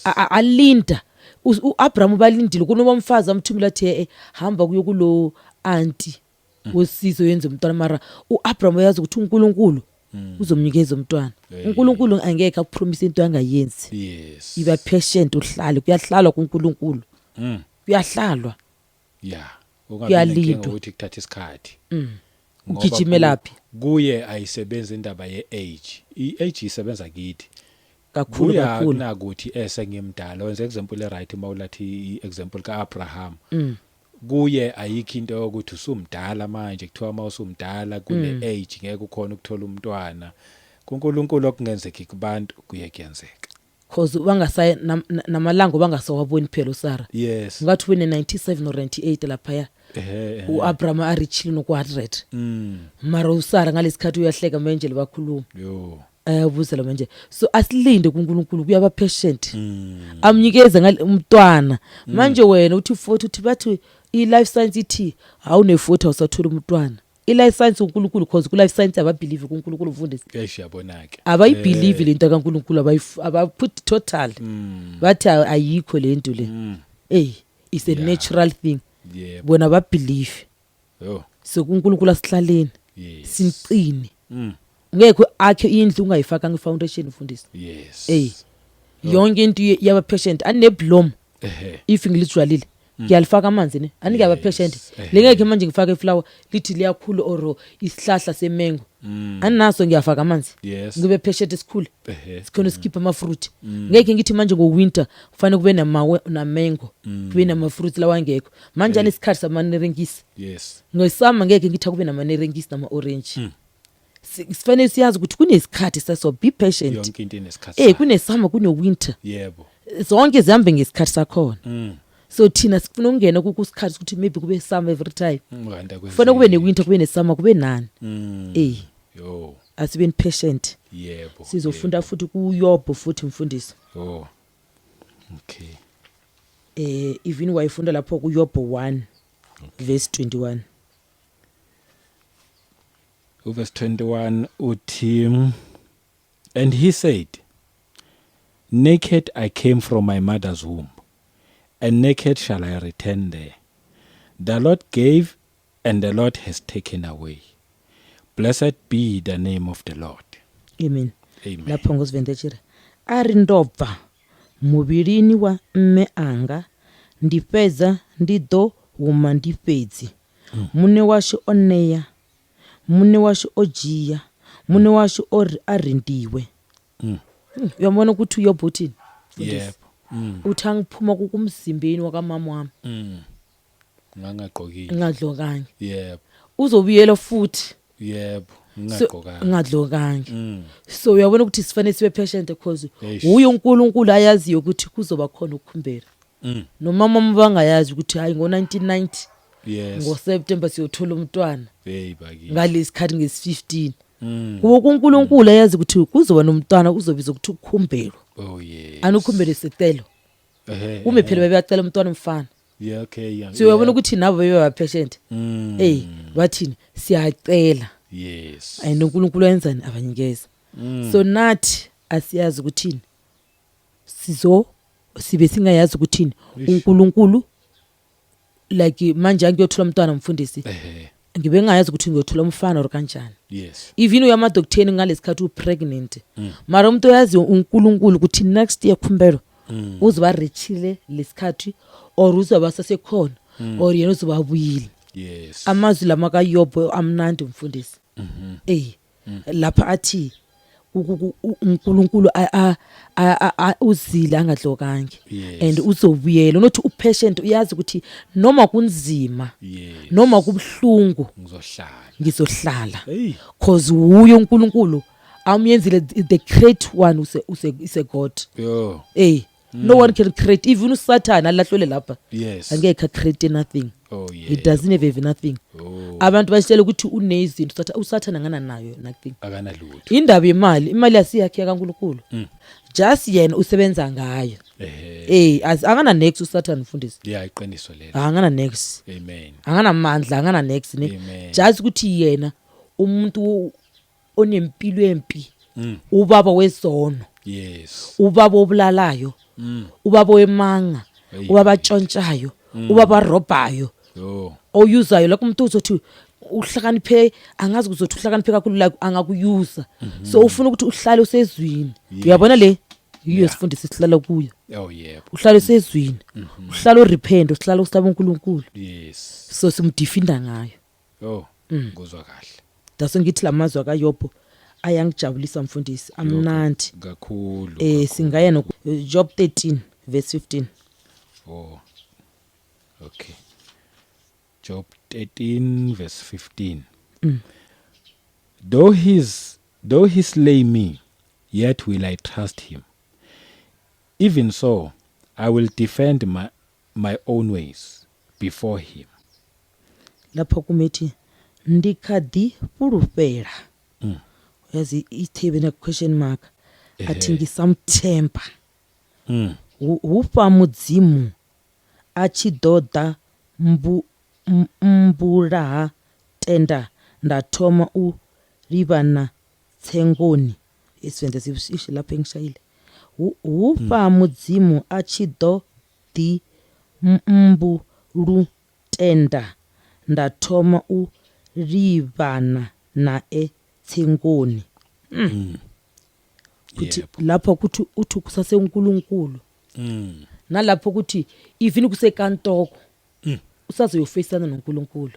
Alinda uAbraham, balindile kunoba umfazi amthumela athi, hamba kuyo kulo anti wosizo, yenze umntwana." Mara uAbraham uyazi ukuthi uNkulunkulu uzomnikeza umntwana. UNkulunkulu angeke akupromise into angayenzi. Iba patient, uhlale, kuyahlalwa kuNkulunkulu. Kuyahlalwa. Ungabi Kuyalindwa. nenkinga ukuthi kuthatha isikhathi. Ngoba Ugijimelaphi? Kuye ayisebenzi indaba ye-age. I-age isebenza kithi. Kakhulu. Kuya Kakhulu. Kunakuthi esengimdala, wenza example right mawulathi i-example kaAbraham. Kuye ayikho into yokuthi usumdala manje, kuthiwa mawusumdala kune age ngeke ukhona ukuthola umntwana. KuNkulunkulu okungenzeki kubantu kuye kuyenzeka. Cause bangasaya namalanga bangasawaboni phela uSara. Ngathi wene 97 or 98 laphaya. Ehe. ehe. uAbraham arichile noku 100. Mara uSara ngalesikhathi uyahleka manje bakhuluma. Yo. Ayabuza manje, so asilinde kuNkulunkulu, kuyaba patient. Amnikeze ngale umntwana. Manje wena uthi 40, uthi bathi i life science ithi awune 40 awusathola umntwana. I life science uNkulunkulu, cause ku life science ababelieve kuNkulunkulu, mfundisi. Eish, yabona ke. Abayibelieve lento kaNkulunkulu, abaput total. Bathi ayikho lento le. Hey, it's a natural thing. Bona babelieve. Yo. So kuNkulunkulu asihlaleni. Siqine. Ngeke akhe indlu ungayifakanga ifoundation, mfundisi. Ey, yonke into yaba patient aneblom. If ngilijwalile ngiyalifaka amanzi ne aningiyaba patient. Lengeke manje ngifake iflower lithi liyakhula or isihlahla semengo aninaso, ngiyafaka amanzi. Ngibe patient, esikhule. Sikhona sikhipha ama-fruit. Ngeke ngithi manje ngo-winter kufanele kube namawe namengo, kube nama-fruit lawa angekho manje. Anesikhathi samanerenkisi. Ngesama ngeke ngithi akube namanerenkisi nama-orange. Sifanele siyazi ukuthi kunesikhathi saso, be patient. Yonke into inesikhathi. Kunesummer, kune-winter. Zonke zihambe ngesikhathi sakhona. So thina sifuna ukungena kusikhathi ukuthi maybe kube summer every time. Kanti kufanele kube ne-winter, kube nesummer, kube nani. Yo. Asibeni patient. Sizofunda futhi kuYobo futhi, mfundisi. Oh. Okay. Even wayifunda lapho kuYobo 1 verse 21. Verse 21 uthi, "And he said, 'Naked I came from my mother's womb, and naked shall I return there. The Lord gave and the Lord has taken away. Blessed be the name of the Lord.'" Amen. Amen. Lapho ngosivendechira ari, "Ndo bva muvhilini wa mme anga, ndi fhedza ndi ḓo huma ndi fhedzi. Muṋe washu o ṋea, Muṋe washu o dzhia, Muṋe washu o ri a rendiwe." Uyabona ukuthi uYobo uthini, mfundisi? Yebo. Uthi angiphuma kumzimbeni wakamama wami Ngangagqokile. Ngadlokange. Uzobuyela futhi. So Ngingagqokanga. Ngadlokange. So uyabona ukuthi sifanele sibe patient because Eish. uye uNkulunkulu ayaziyo ukuthi kuzoba khona ukukhumbela. Nomama bangayazi ukuthi hayi, ngo-1990 ngoSeptember siyothola umntwana. Hey bakithi. Ngalesikhathi ngesi-15 kubo kuNkulunkulu ayazi ukuthi kuzoba nomntwana, uzobiza ukuthi ukukhumbelo. Oh yes. Anukhumbele sicelo. Kume phela bebeyacela umntwana umfana. Yeah, okay, yeah. So uyabona ukuthi nabo bebe patient. Hey, bathini, siyacela. And uNkulunkulu wenzani? Abanikeza. So nathi asiyazi ukuthini, sizo sibe singayazi ukuthini. Eish. uNkulunkulu, like manje angiyothola umntwana, mfundisi, ngibe ngayazi ukuthi ngiyothola umfana or kanjani. Even uya emadoktheni ngalesikhathi upregnant, mara umuntu oyazi uNkulunkulu ukuthi next year khumbelo uzoba reachile lesikhathi or uzoba sasekhona or yena uzoba abuyile. Amazwi lama kaYobo amnandi, mfundisi. Lapha athi uNkulunkulu uzile angadlokange and uzobuyela, unothi upatient, uyazi ukuthi noma kunzima, noma kubhlungu, Ngizohlala. Ngizohlala. Hey. Cause uyo uNkulunkulu amyenzile, the great one use is a God. Yo. No one can create, even uSathana alahlwele lapha. Angeke create nothing. He doesn't have nothing. Abantu basitshela ukuthi unezinto, uSathana angana nayo nothing. Akanalutho. Indaba yemali, imali yasiyakhe kaNkulunkulu. Just yena usebenza ngayo. Angana next uSathana, mfundisi. Yeah, iqiniso lelo. Angana next. Amen. Anganamandla, angana next ne. Amen. Just ukuthi yena umuntu onempilo empi. Ubaba wezono. Ubaba obulalayo. Ubaba wemanga. Ubaba tshontshayo. Ubaba robhayo. Oyuzayo lokho umuntu uzothi uhlakaniphe, angazi kuzothi uhlakaniphe kakhulu, like angakuyuza. So ufuna ukuthi uhlale usezwini. Uyabona le yiyo sifundisi sihlala kuyo. Oh yebo. Uhlale usezwini. Uhlale urepent, uhlale usaba uNkulunkulu. So simdefenda ngayo. Oh, nguzwa kahle. Daso ngithi lamazwi kaYobho ayangijabulisa, mfundisi, amnandi. Kakhulu. Singaya no Job 13 verse 15. Oh. Okay. Job 13 verse 15. Though he slay me, yet will I trust him. Even so, I will defend my own ways before him. Lapho kumethi ndi kha ḓi fhulufhela. Yazi ithebe na question mark. Athi ngisamthemba. Hufha Mudzimu a tshi ḓo ḓa mbulaha tenda nda thoma u livhana tsengoni. Isivenza isho lapho engishayile. Hufha Mudzimu a tshi ḓo ḓi mbulu tenda nda thoma u livhana nae tsengoni. Kuthi lapho kuthi uthi kusaseNkulunkulu. Nalapho kuthi even kusekantoko usazoyofacana noNkulunkulu.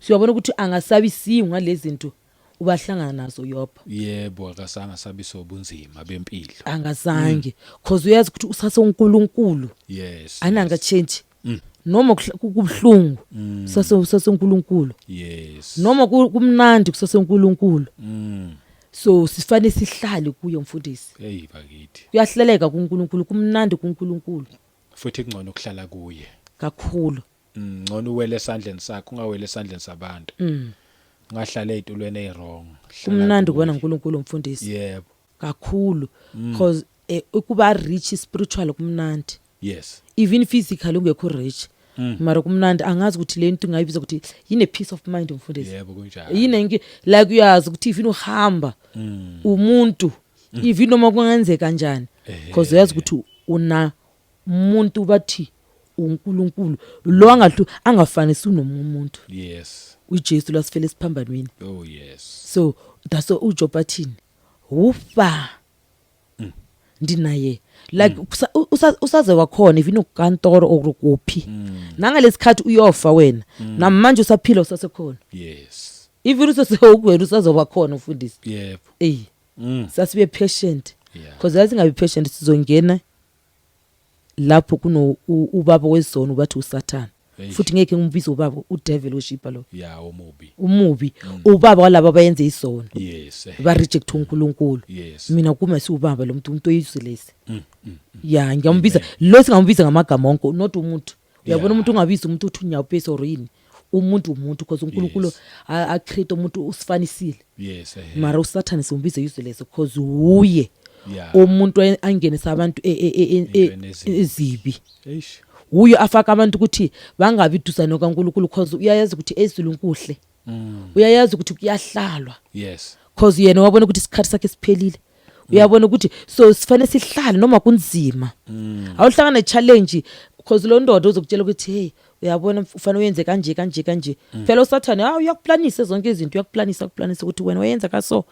Siyabona ukuthi angasabisiwe ngalezi zinto ubahlangana nazo Yobha. Yebo, akasanga sabiso ubunzima bempilo. Angazange, cause uyazi ukuthi usase uNkulunkulu. Ananga change. Noma kubhlungu usase uNkulunkulu. Noma kumnandi kusase uNkulunkulu. So sifane sihlale kuyo, mfundisi. Hey bakithi. Kuyahleleka kuNkulunkulu, kumnandi kuNkulunkulu. Futhi kungcono ukuhlala kuye. Kakhulu. Ngcono uwele esandleni sakho, ungawele esandleni sabantu. Ungahlala ezitulweni eziwrong. Kumnandi kubona uNkulunkulu, mfundisi. Kakhulu, cause ukuba rich spiritual kumnandi. Even physically ungekho rich. Mara kumnandi, angazi ukuthi le nto ingayibiza ukuthi yine peace of mind, mfundisi. Yebo, kunjalo. Yine like uyazi ukuthi even uhamba umuntu, even noma kungenzeka kanjani, because uyazi ukuthi una umuntu bathi uNkulunkulu lo angahlu angafanisi nomunye umuntu. uJesu lasifela esiphambanweni. Oh yes. So that's what uJob athini, ufa ndinaye, like usaze wakhona even ukantoro okuphi nangalesikhathi uyofa wena, namanje usaphila, usasekhona. Even usesewukwena usazoba khona, mfundisi. Ey, sasibe patient, because yazi patient sizongena lapho kuno ubaba wezono bathi uSathana. Futhi ngeke ngimbize ubaba, udevil worshipper lo. Ya, umubi. Umubi, ubaba walabo abayenze isono. Ba reject uNkulunkulu. Mina kuma siubaba lo muntu, umuntu oyuseless. Ya, ngiyambiza lo, singambiza ngamagama onke, not umuntu. Uyabona, umuntu ungabiza umuntu uthi unyawupesi or yini, umuntu umuntu, because uNkulunkulu a create umuntu usifanisile. Mara uSathane simbize useless because uye umuntu angenisa abantu Entweni ezimbi. Ezibi. Eish. Uye afaka abantu ukuthi bangabi duzane kaNkulunkulu, because uyayazi ukuthi ezulwini kuhle. Uyayazi ukuthi kuyahlalwa. Cause yena wabona ukuthi isikhathi sakhe siphelile, uyabona ukuthi so sifanele sihlale noma kunzima. Awuhlangana ne-challenge, cause lo ndoda uzokutshela ukuthi hey, uyabona, ufanele uyenze kanje kanje kanje. Phela uSathane, hawu, uyakuplanisa zonke izinto, uyakuplanisa, ukuplanisa ukuthi wena wayenza kaso,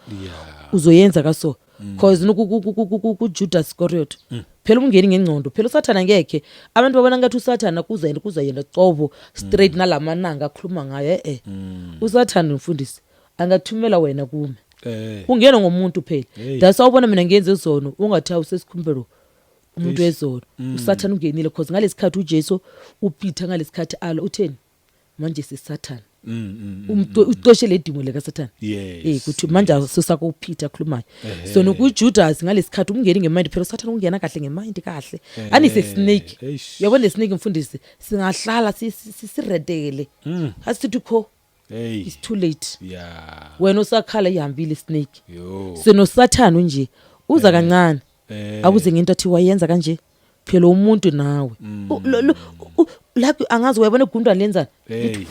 uzoyenza kaso, cause ku Judas Iscariot phela umngeni ngengcondo. Phela uSathana ngekhe, abantu babona ngathi uSathana kuza yena, kuza yena cobo straight nalamananga akhuluma ngayo. USathana, mfundisi, angathumela wena kume. Ungena ngomuntu phela. Hey. That's why ubona mina ngenze izono, ungathi awusesikhumbelo umuntu Eish. wezono. USathana ungenile, cause ngalesikhathi uJesu uPeter ngalesikhathi alo utheni manje siSathana. Ucoshe le dimo leka Sathane. Yes. Kuthi manje asusaka uPeter akhulumayo. So nokuJudas ngalesikhathi umngeni ngemind, phela uSathane ungena kahle ngemind kahle. Anise snake. Eish. Uyabona le snake, mfundisi, singahlala siredele. Asithi kho Hey. it's too late. Wena usakhala, ihambile snake. Yo. So noSathane nje uza kancane. Akuze ngento athi wayenza kanje. Phela umuntu nawe. Lapho angazi, uyabona igundwane lenzani? Hey.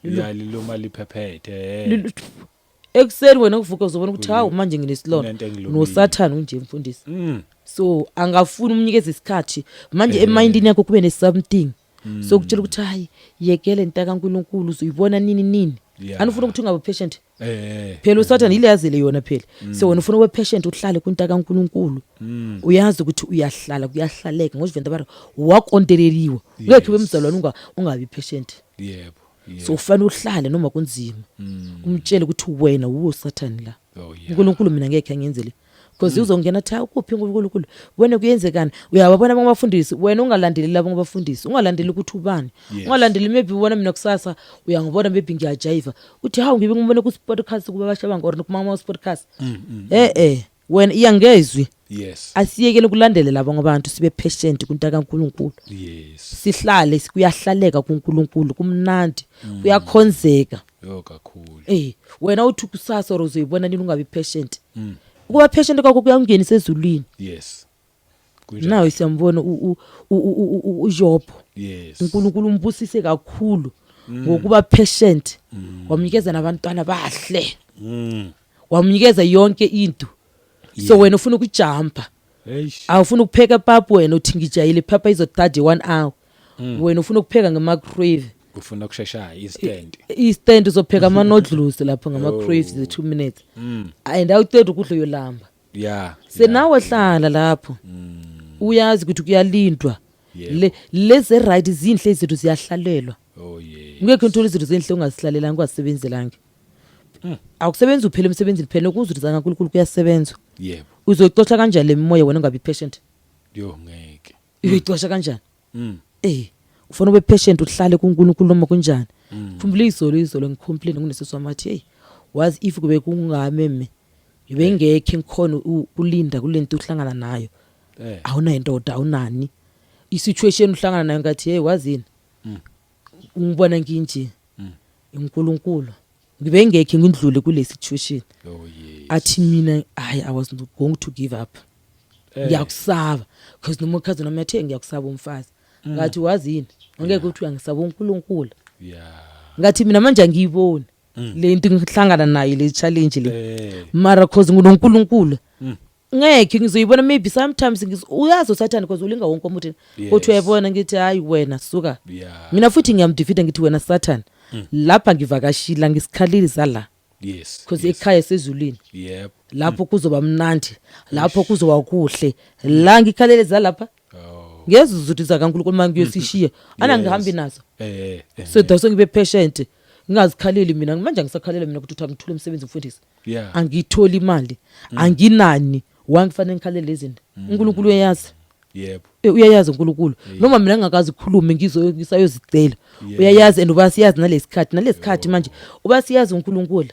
Ya, liluma liphephethe. Ekuseni wena kuvuka uzobona ukuthi hawu, manje nginesilonda. Kunento engilumile. Nosathane unje, mfundisi. So angafuni umnikeze isikhathi manje emindini yakho kube ne-something sokutshela ukuthi hayi, yekele into kaNkulunkulu, uzoyibona nini nini. Anifuna ukuthi ungabe patient. Phela usathane ile yazile yona phela. So wena ufuna ube patient, uhlale kwinto kaNkulunkulu. Uyazi ukuthi uyahlala, kuyahlaleka ngoSivenda bara wakonteleliwe. Ngeke bemzalwane ungabi patient. Yebo. So ufanele uhlale noma kunzima, umtshele ukuthi wena uwo sathane la. uNkulunkulu mina ngeke angenzele, because uzongena athi ukuphi uNkulunkulu, wena kuyenzekani? Uyababona abanye abafundisi, wena ungalandeli labo abafundisi, ungalandeli ukuthi ubani. Ungalandeli, maybe ubona mina kusasa, uyangibona maybe ngiyajayiva, uthi hawu, ngibe ngibone ku podcast kuba bashabanga or kumama podcast. Wena iyangezwi. Asiyekele ukulandela labo abantu, sibe patient kwinto kaNkulunkulu. Sihlale, kuyahlaleka kuNkulunkulu, kumnandi, kuyakhonzeka. Yo, kakhulu. Wena uthi kusasa or uzoyibona nini, ungabi patient. Ukuba patient kwakho kuyangenisa ezulwini. Kunjalo. Nawe siyambona uJob. uNkulunkulu umbusise kakhulu ngokuba patient, wamnikeza nabantwana bahle. Wamnikeza yonke into. So wena ufuna ukujumpa. Eish. Awufuna ukupheka pap, wena uthi ngijayile papa izothatha 1 hour. Wena ufuna ukupheka nge-microwave. Ufuna kusheshayo, instant. Instant, uzopheka ama-noodles lapho ngama-microwave the 2 minutes and awuceda ukudla uyolamba. Senawe hlala lapho, uyazi ukuthi kuyalindwa. Le lezi right zinhle izinto ziyahlalelwa. Ngeke uthole izinto zinhle ungazihlalelanga, ungazisebenzelanga. Akusebenzi uphela emsebenzini phela, nokuze ukuthi kaNkulunkulu kuyasebenza. Uzoyixosha kanjani le mimoya wena ungabi patient? Yo, ngeke. Uyoyixosha kanjani? Ufuna ube patient, uhlale kuNkulunkulu noma kunjani. Khumbula izolo ngicomplain kunesisi wami, athi hey, wazi if kube kungame mme bengekhe ngikhona ukulinda kulento uhlangana nayo. Awunayo indoda, awunani, i-situation uhlangana nayo. Ngathi hey, wazini, ungibona nginje, uNkulunkulu, ngibe ngekhe ngindlule kule situation. Athi mina hayi, I was not going to give up. Ngiyakusaba because noma cousin nami athe ngiyakusaba umfazi. Ngathi wazini, angeke uthi uyangisaba uNkulunkulu. Ngathi mina manje angiyiboni le nto ngihlangana nayo, le challenge le. Mara cause ngunoNkulunkulu, ngeke ngizoyibona. Maybe sometimes uyazi usathane, cause ulinga wonke umuntu. Uthi uyayibona, ngithi hayi, wena suka. Mina futhi ngiyamdefeata, ngithi wena Satan, lapha ngivakashila, ngisikhalili sala. Cause ekhaya sezulwini. Lapho kuzoba mnandi, lapho kuzoba kuhle. La ngikhalele zalapha. Ngezwe ukuthi zakaNkulunkulu mangiyosishiya ana ngihambi nazo. So that's ngibe patient, ngingazikhaleli mina manje, angisakhalela mina ukuthi uthi angithule umsebenzi, mfundisi. Angitholi imali, anginani, wangifanele ngikhalele lezi zinto? uNkulunkulu uyayazi. Uyayazi uNkulunkulu noma mina ngingakazi ukukhulume, ngisayozicela. Uyayazi and uba siyazi nalesikhathi manje uba siyazi uNkulunkulu.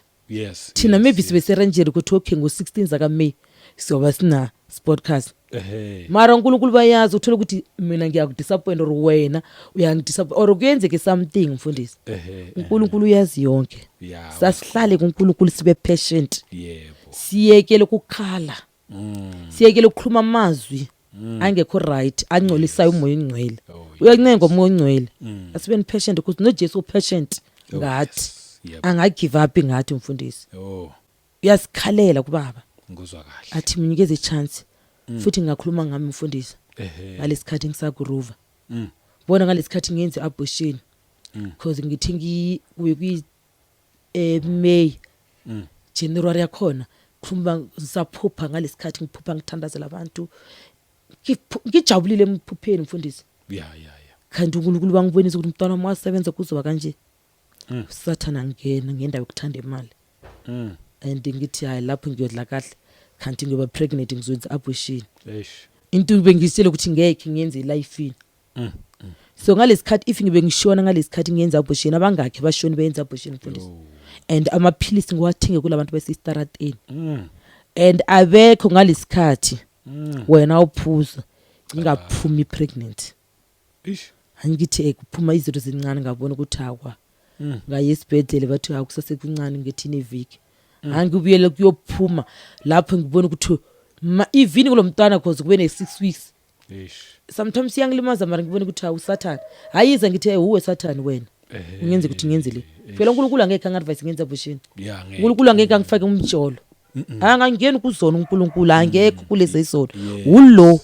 Thina maybe sibe seranjeri ukuthi okay, ngo-16 zaka May siyoba sina podcast. Mara uNkulunkulu bayazi, uthola ukuthi mina ngiyakudisappoint or wena uyangidisappoint or kuyenzeke something, mfundisi. uNkulunkulu uyazi yonke. Sasihlale kuNkulunkulu, sibe patient. Siyekele ukukhala. Siyekele ukukhuluma amazwi angekho right, angcolisayo umoya ongcwele. Uyakuncenga umoya ongcwele. Asibeni patient because noJesu upatient ngathi. Angagive up ngathi, mfundisi. Uyasikhalela kubaba. Nguzwa kahle. Athi mnikeze chance. Futhi ngingakhuluma ngami, mfundisi. Ngalesikhathi ngisakuruva. Bona ngalesikhathi ngenze abortion. Because ngithi ngi kuye kwi May. January yakhona khuluma ngisaphupha, ngalesikhathi ngiphupha ngithandazela abantu. Ngijabulile emphupheni, mfundisi. Kanti uNkulunkulu bangibonisa ukuthi umntwana wami wasebenza kuzoba kanje. Sathana ngena ngendawo yokuthanda imali. And ngithi hayi, lapho ngiyodla kahle, kanti ngiyoba pregnant, ngizoyenza abortion. Eish. Into bengiyisele ukuthi ngeke ngiyenze elifini. So ngalesikhathi if ngibe ngishona ngalesikhathi ngiyenza abortion, abangakhe bashoni beyenza abortion, mfundisi, and amaphilisi ngiwathenge kulabantu besestarateni and abekho ngalesikhathi wena uphuza, ngingaphumi pregnant. Ish. Angithi kuphuma izinto zincane, ngabona ukuthi akwa ngaye esibhedlela, bathi akusasekuncane, ngethini iviki angibuyele kuyophuma lapho, ngibona ukuthi ma even kulo mntwana, cause kube ne-6 weeks. Ish. Sometimes iyangilimaza, mara ngibona ukuthi hawu, Sathane, hayiza, ngithi, "Hey, uwe Sathane, wena ungenze ukuthi ngenze le." Phela uNkulunkulu angekhe angi-advise ngenze abortion. Yeah, ngeke. uNkulunkulu angeke angifake umjolo, angangeni kuzona, uNkulunkulu angekho kulezi izono. Ulo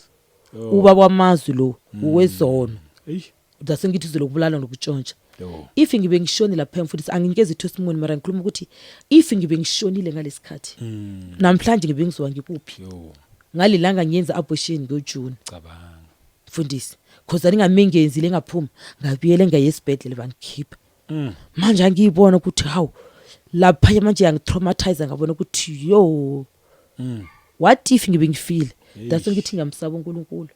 ubaba wamazwi lo uwezono. Eish. Dase ngithi izolokubulala nokutshontsha. Yo. If ngibe ngishonile lapha, mfundisi, anginikeza i-testimony, mara ngikhuluma ukuthi if ngibe ngishonile ngalesikhathi, namhlanje ngibe ngizoba ngikuphi? Yo. Ngalelanga ngiyenza abortion ngoJune. Cabanga. Mfundisi, cause aningamengenzile, ngaphuma, ngabuyele, ngaye esibhedlela, bangikhipha. Manje angiyibona ukuthi hawu, lapha manje yangitraumatize, ngabona ukuthi yo, what if ngibe ngifile? That's ngithi ngiyamsaba uNkulunkulu.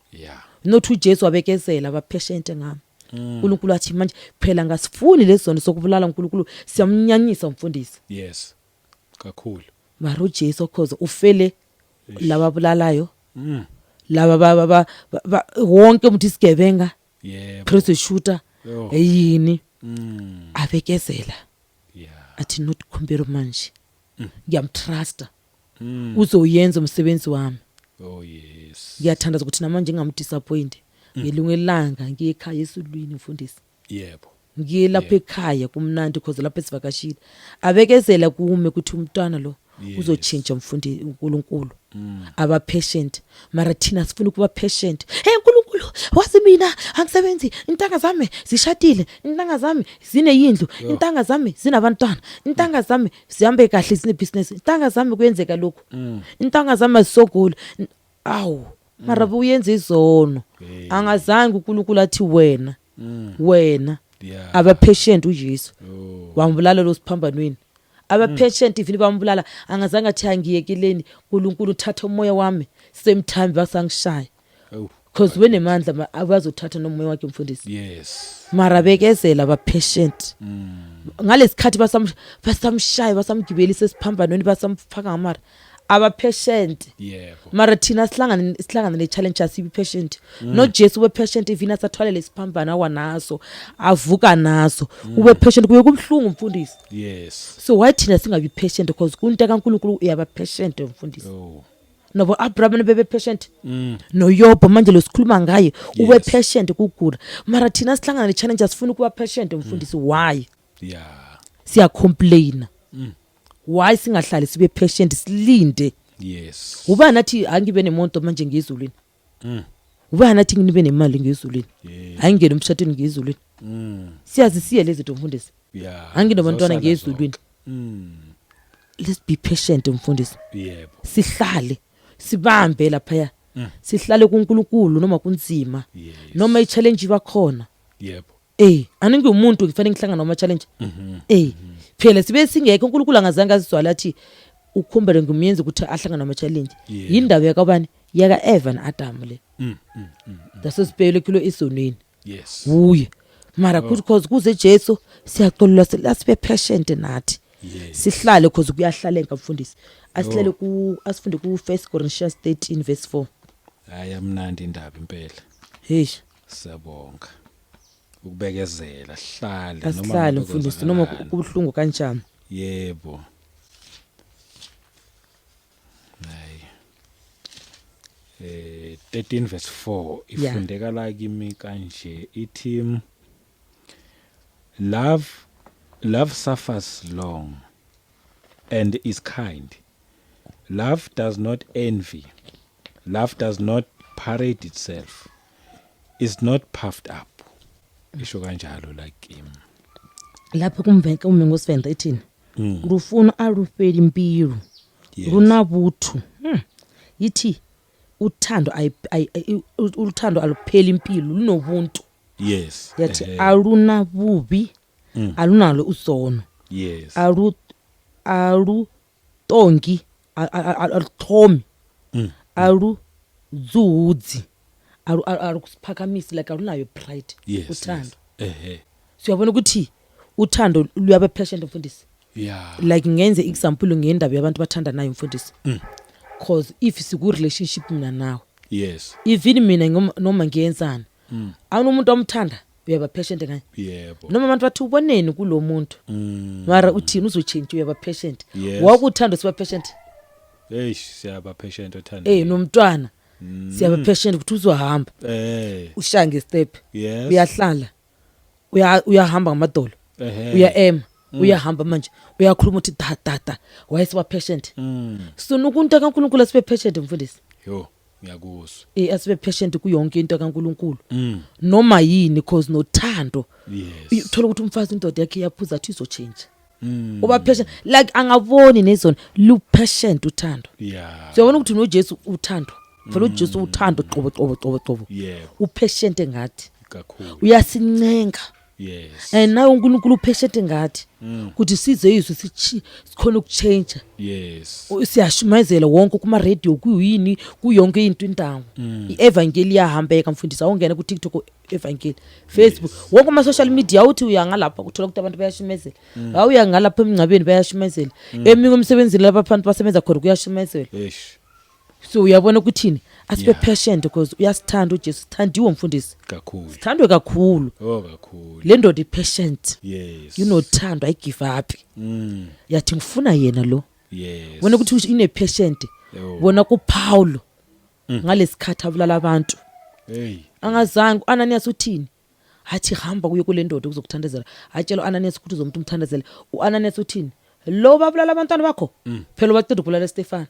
Not uJesu wabekezela, abapatient ngami. uNkulunkulu athi manje phela ngasifuni lezono sokubulala uNkulunkulu, siyamnyanyisa, umfundisi. Yes, kakhulu. Mara uJesu cause ufele laba bulalayo, laba ba wonke umuntu, isigebenga, prostitute, eyini, abekezela. Athi not khumbelo, manje ngiyamtrusta, uzoyenza umsebenzi wami. Oh yes. Ngiyathandaza ukuthi namanje ngingamdisappoint ngelunge ilanga ngiye ekhaya esulwini, mfundisi. Ngiye lapha ekhaya kumnandi, because lapha esivakashile abekezela kume ukuthi umntwana lo uzotshintsha, mfundi. uNkulunkulu aba patient, mara thina sifuna ukuba patient. Hey, uNkulunkulu wazi mina angisebenzi, intanga zami zishadile, intanga zami zineyindlu, intanga zami zinabantwana, intanga zami zihambe kahle, zine business, intanga zami kuyenzeka lokhu, intanga zami azisogula. Awu, mara buyenza izono. Angazange uNkulunkulu athi wena, wena. Aba patient uJesu. Wambulala lo siphambanweni, aba patient even bambulala, angazange athi angiyekeleni uNkulunkulu, uthatha umoya wami, same time basangishaya. Because wenemandla abazothatha nomoya wakhe, mfundisi. Mara bekezela, ba patient ngalesikhathi basamshaya, basamgibelisa esiphambanweni, basamfaka ngamara, aba patient. Mara thina sihlangane ne-challenge, asibi patient. NoJesu ube patient, even asathwalele isiphambano, awa naso, avuka naso, ube patient, kuye kubuhlungu, mfundisi. So why thina singabi patient? Because kunto kaNkulunkulu uyaba patient, mfundisi. Nobo Abraham bebe patient, noYobo manje lo sikhuluma ngaye ube patient kugula, mara thina sihlangana ne-challenge, asifuni ukuba patient, mfundisi. Why? Siyacomplaina. Why singahlali sibe patient, silinde? Uba nathi angibe nemonto manje ngezulwini, uba nathi nginibe nemali ngezulwini, ayingene emshadweni ngezulwini. Siyazi siye lezi zinto, mfundisi. Anginabantwana Zosala ngezulwini. zonke. Let's be patient, mfundisi. Sihlale sibambe laphaya, sihlale kuNkulunkulu noma kunzima, noma i-challenge iba khona. Aningi umuntu ngifanele ngihlangana nama challenge. Phela sibe singekho, uNkulunkulu angazange azizwala athi ukhumbele ngumyenzi ukuthi ahlangane nama challenge. Yindaba yakabani? Yaka Eva noAdam le. Dasesibhele kulo isonweni. Uye. Mara because kuze Jesu siyaxolelwa, sibe patient nathi. Sihlale, because kuyahlaleka, mfundisi. Asihlale ku asifunde ku 1 Corinthians 13 verse 4. Hayi, amnandi indaba impela. Hey. Siyabonga. Ukubekezela, hlale. Asihlale, ngabe mfundisi, noma kwenzakalani. Kubuhlungu kanjani. Yebo. Hayi. 13 verse 4 ifundeka la kimi kanje, ithi, Love suffers long and is kind. Love does not envy. Love does not parade itself. Is not puffed up. Isho kanjalo la kimi. Lapho kumvenke ume ngosivenda ithini? Lufuno alufeli mbilu. Luna buthu. Yithi uthando uthando alupheli impilo, lunobuntu. Yathi aluna bubi, alunalo usono. Alu tongi, aluthomi. Alu dzuhudzi. Arukusiphakamisi, like alunayo pride. Uthando. Ehe. Siyabona ukuthi uthando luyaba patient, mfundisi. Like ngenze example ngendaba yabantu bathandanayo, mfundisi, cause if siku relationship mina nawe, even mina noma ngiyenzani, awunomuntu omthanda, uyaba patient kanye. Noma abantu bathi uboneni kulo muntu, mara uthini, uzochange, uyaba patient. Wakuthanda, siba patient. Eish, siyaba patient othanda. Nomntwana siyaba patient ukuthi uzohamba, ushaya ngestep, uyahlala, uyahamba ngamadolo, uya-ema, uyahamba manje, uyakhuluma uthi da da da, wayesiba patient. So nokunto kaNkulunkulu asibe patient, mfundisi. Yo, ngiyakuzwa. Asibe patient kuyonke into kaNkulunkulu, noma yini, cause nothando, uthola ukuthi umfazi, indoda yakhe iyaphuza, athi izochange, uba patient, like angaboni nezona, lu patient uthando. Siyabona ukuthi noJesu uthando phela, uJesu uthando qobo qobo qobo qobo. Upatient ngathi. Kakhulu. Uyasincenga. And nawe uNkulunkulu upatient ngathi ukuthi size izwe sikhona ukuchange. Siyashumayezela wonke kuma radio, kuyini, kuyonke into, indawo, ievangeli iyahambeka, mfundisi. Awungena ku TikTok, evangeli, Facebook, wonke ama social media, uthi uya ngalapha uthola ukuthi abantu bayashumezela, awuya ngalapha emngcwabeni bayashumezela, eminye emsebenzini lapha abantu basebenza khona kuyashumezela. Eish. So uyabona ukuthini, asibe patient because uyasithanda uJesu, sithandiwe, mfundisi. Kakhulu. Sithandwe kakhulu. Oh, kakhulu. Le ndoda i-patient. Inothando, ayigive up. Yathi ngifuna yena lo. Bona ukuthi ine patient. Yo. Bona kuPaulo ngalesikhathi abulala abantu, Hey. angazange uAnanias uthini, athi hamba kuye kule ndoda ukuzokuthandazela, atshela uAnanias ukuthi uzomuntu umthandazela. uAnanias uthini? Lo babulala abantwana bakho phela, baqeda ukubulala Stefan.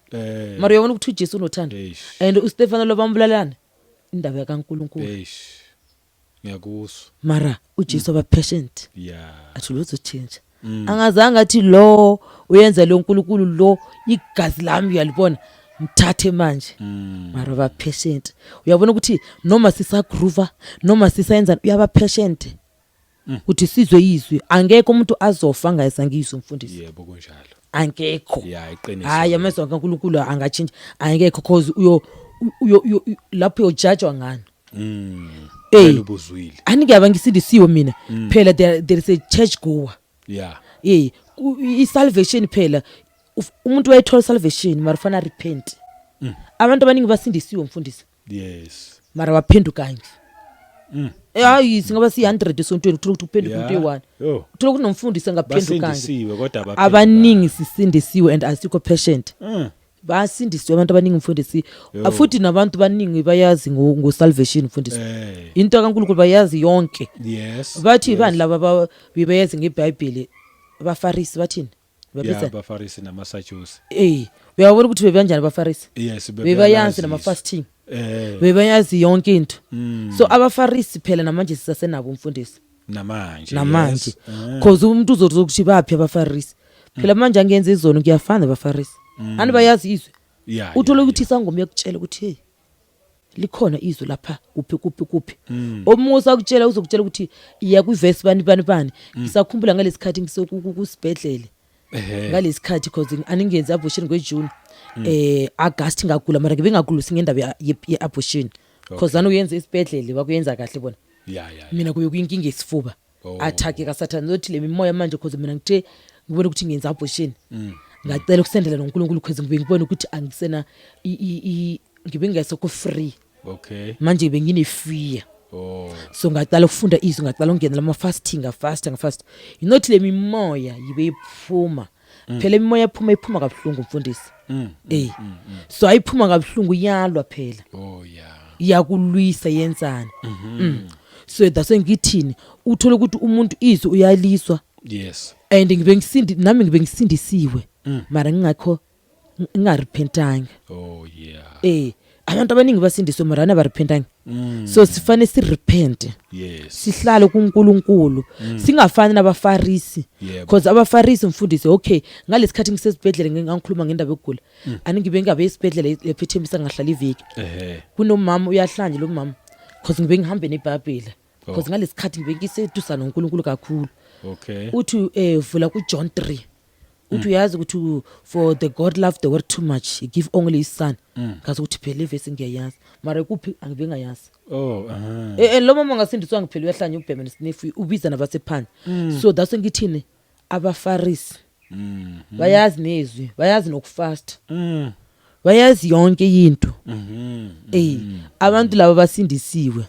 Mara uyabona ukuthi uJesu unothando. Eish. And uStefan lo bambulalana indaba kaNkuluNkulu. Eish. Ngiyakuzwa. Mara uJesu aba patient. Athi lo uzochange, angazange athi lo uyenza lo nkulunkulu lo, igazi lami uyalibona, mthathe manje. Mara ba patient, uyabona ukuthi noma sisagroova, noma sisayenza, uyaba patient ukuthi sizwe izwi. Angekho umuntu azofa angayizange izwe, mfundisi. Yebo, kunjalo. Angekho. Yeah, iqiniso. Hayi, amezwi kaNkulunkulu angatshintsha, angekho, cause uyo lapho uyojudgewa ngani? Phela ubuzwile. Aningiyaba ngisindisiwe mina phela, there is a church goer. I-salvation phela, umuntu wayethola salvation, mara ufana repent. Abantu abaningi basindisiwe, mfundisi, mara baphendukanye. Hayi, singaba siyi-100 esontweni, uthola ukuthi uphenduka umuntu eyi-one. Yo. Uthola ukuthi nomfundisi angaphendukanga. Basindisiwe kodwa abaphendukanga. Abaningi sisindisiwe and asikho patient. Basindisiwe abantu abaningi, mfundisi. Yo. Futhi nabantu baningi bayazi ngo-salvation, mfundisi. Into kaNkulunkulu bayazi yonke. Bathi bani laba bebayazi ngeBhayibheli, abaFarisi bathini? Babiza abaFarisi namaSadusi. Uyabona ukuthi bebanjani abaFarisi? Yes. Bebayazi Bebayazi. nama-fasting. Bebayazi yonke into. So abaFarisi phela namanje sisasenabo, umfundisi. Namanje. Namanje. Yes. Cause umuntu uzothi baphi abaFarisi phela manje, angenza izono, ngiyafana abaFarisi, ani bayazi izwi. Uthole ukuthi isangoma iyakutshela ukuthi hey, likhona izwi lapha kuphi kuphi kuphi. Omunye usakutshela, uzokutshela ukuthi iya kwivesi bani bani bani. Ngisakhumbula ngalesikhathi ngisekusibhedlele, ngalesikhathi, cause aningenzi abortion ngeJune, August ngagula, mara ngibe ngagulusi ngendaba ye-abortion, cause anoyenza isibhedlele bakuyenza kahle bona. Mina kuye kuyinkinga yesifuba. Attack kaSathane nothi le mimoya manje, cause mina ngithe ngibona ukuthi ngenza abortion, ngacela ukusendela noNkulunkulu, cause ngibe ngibona ukuthi angisena ngibe ngingasekho free. Manje bengine fear. So ngaqala ukufunda izwi, ngaqala ukungenela ama-fasting, ngafasta, ngafasta, inothi le mimoya yibe iphuma phela. Imimoya iphuma, iphuma kabuhlungu, mfundisi. So ayiphuma kabuhlungu, iyalwa phela. Iyakulwisa, yenzani. So that's why ngithini, uthole ukuthi umuntu izwi uyaliswa. And ngibe ngisindi nami, ngibe ngisindisiwe, mara ngingakho ngingarepentanga. Abantu abaningi basindiswe mara anabarepentanga. So sifane sirepent, sihlale kuNkulunkulu, singafani nabaFarisi. Because abaFarisi, mfundisi, okay, ngalesikhathi ngisesibhedlela, ngingangikhuluma ngendaba yokugula, ani ngibe ngabe esibhedlela lephethe Thembisa, ngahlala iviki. Kunomama uyahlanje lo mama, because ngibe ngihambe neBhayibheli, because ngalesikhathi ngibe ngisedusa noNkulunkulu kakhulu. Uthi vula kuJohn 3. Uthi uyazi ukuthi for the God loved the world too much, he give only his son. Ngazi ukuthi phela ivesi ngiyayazi, mara kuphi angibe ngayazi. Oh, aha. Lo mama ongasindiswanga phela uyahlanya, ubhema nesnefu, ubiza nabasephansi. So that's ngithini, abafarisi bayazi nezwi, bayazi nokufast, bayazi yonke into. Abantu laba basindisiwe,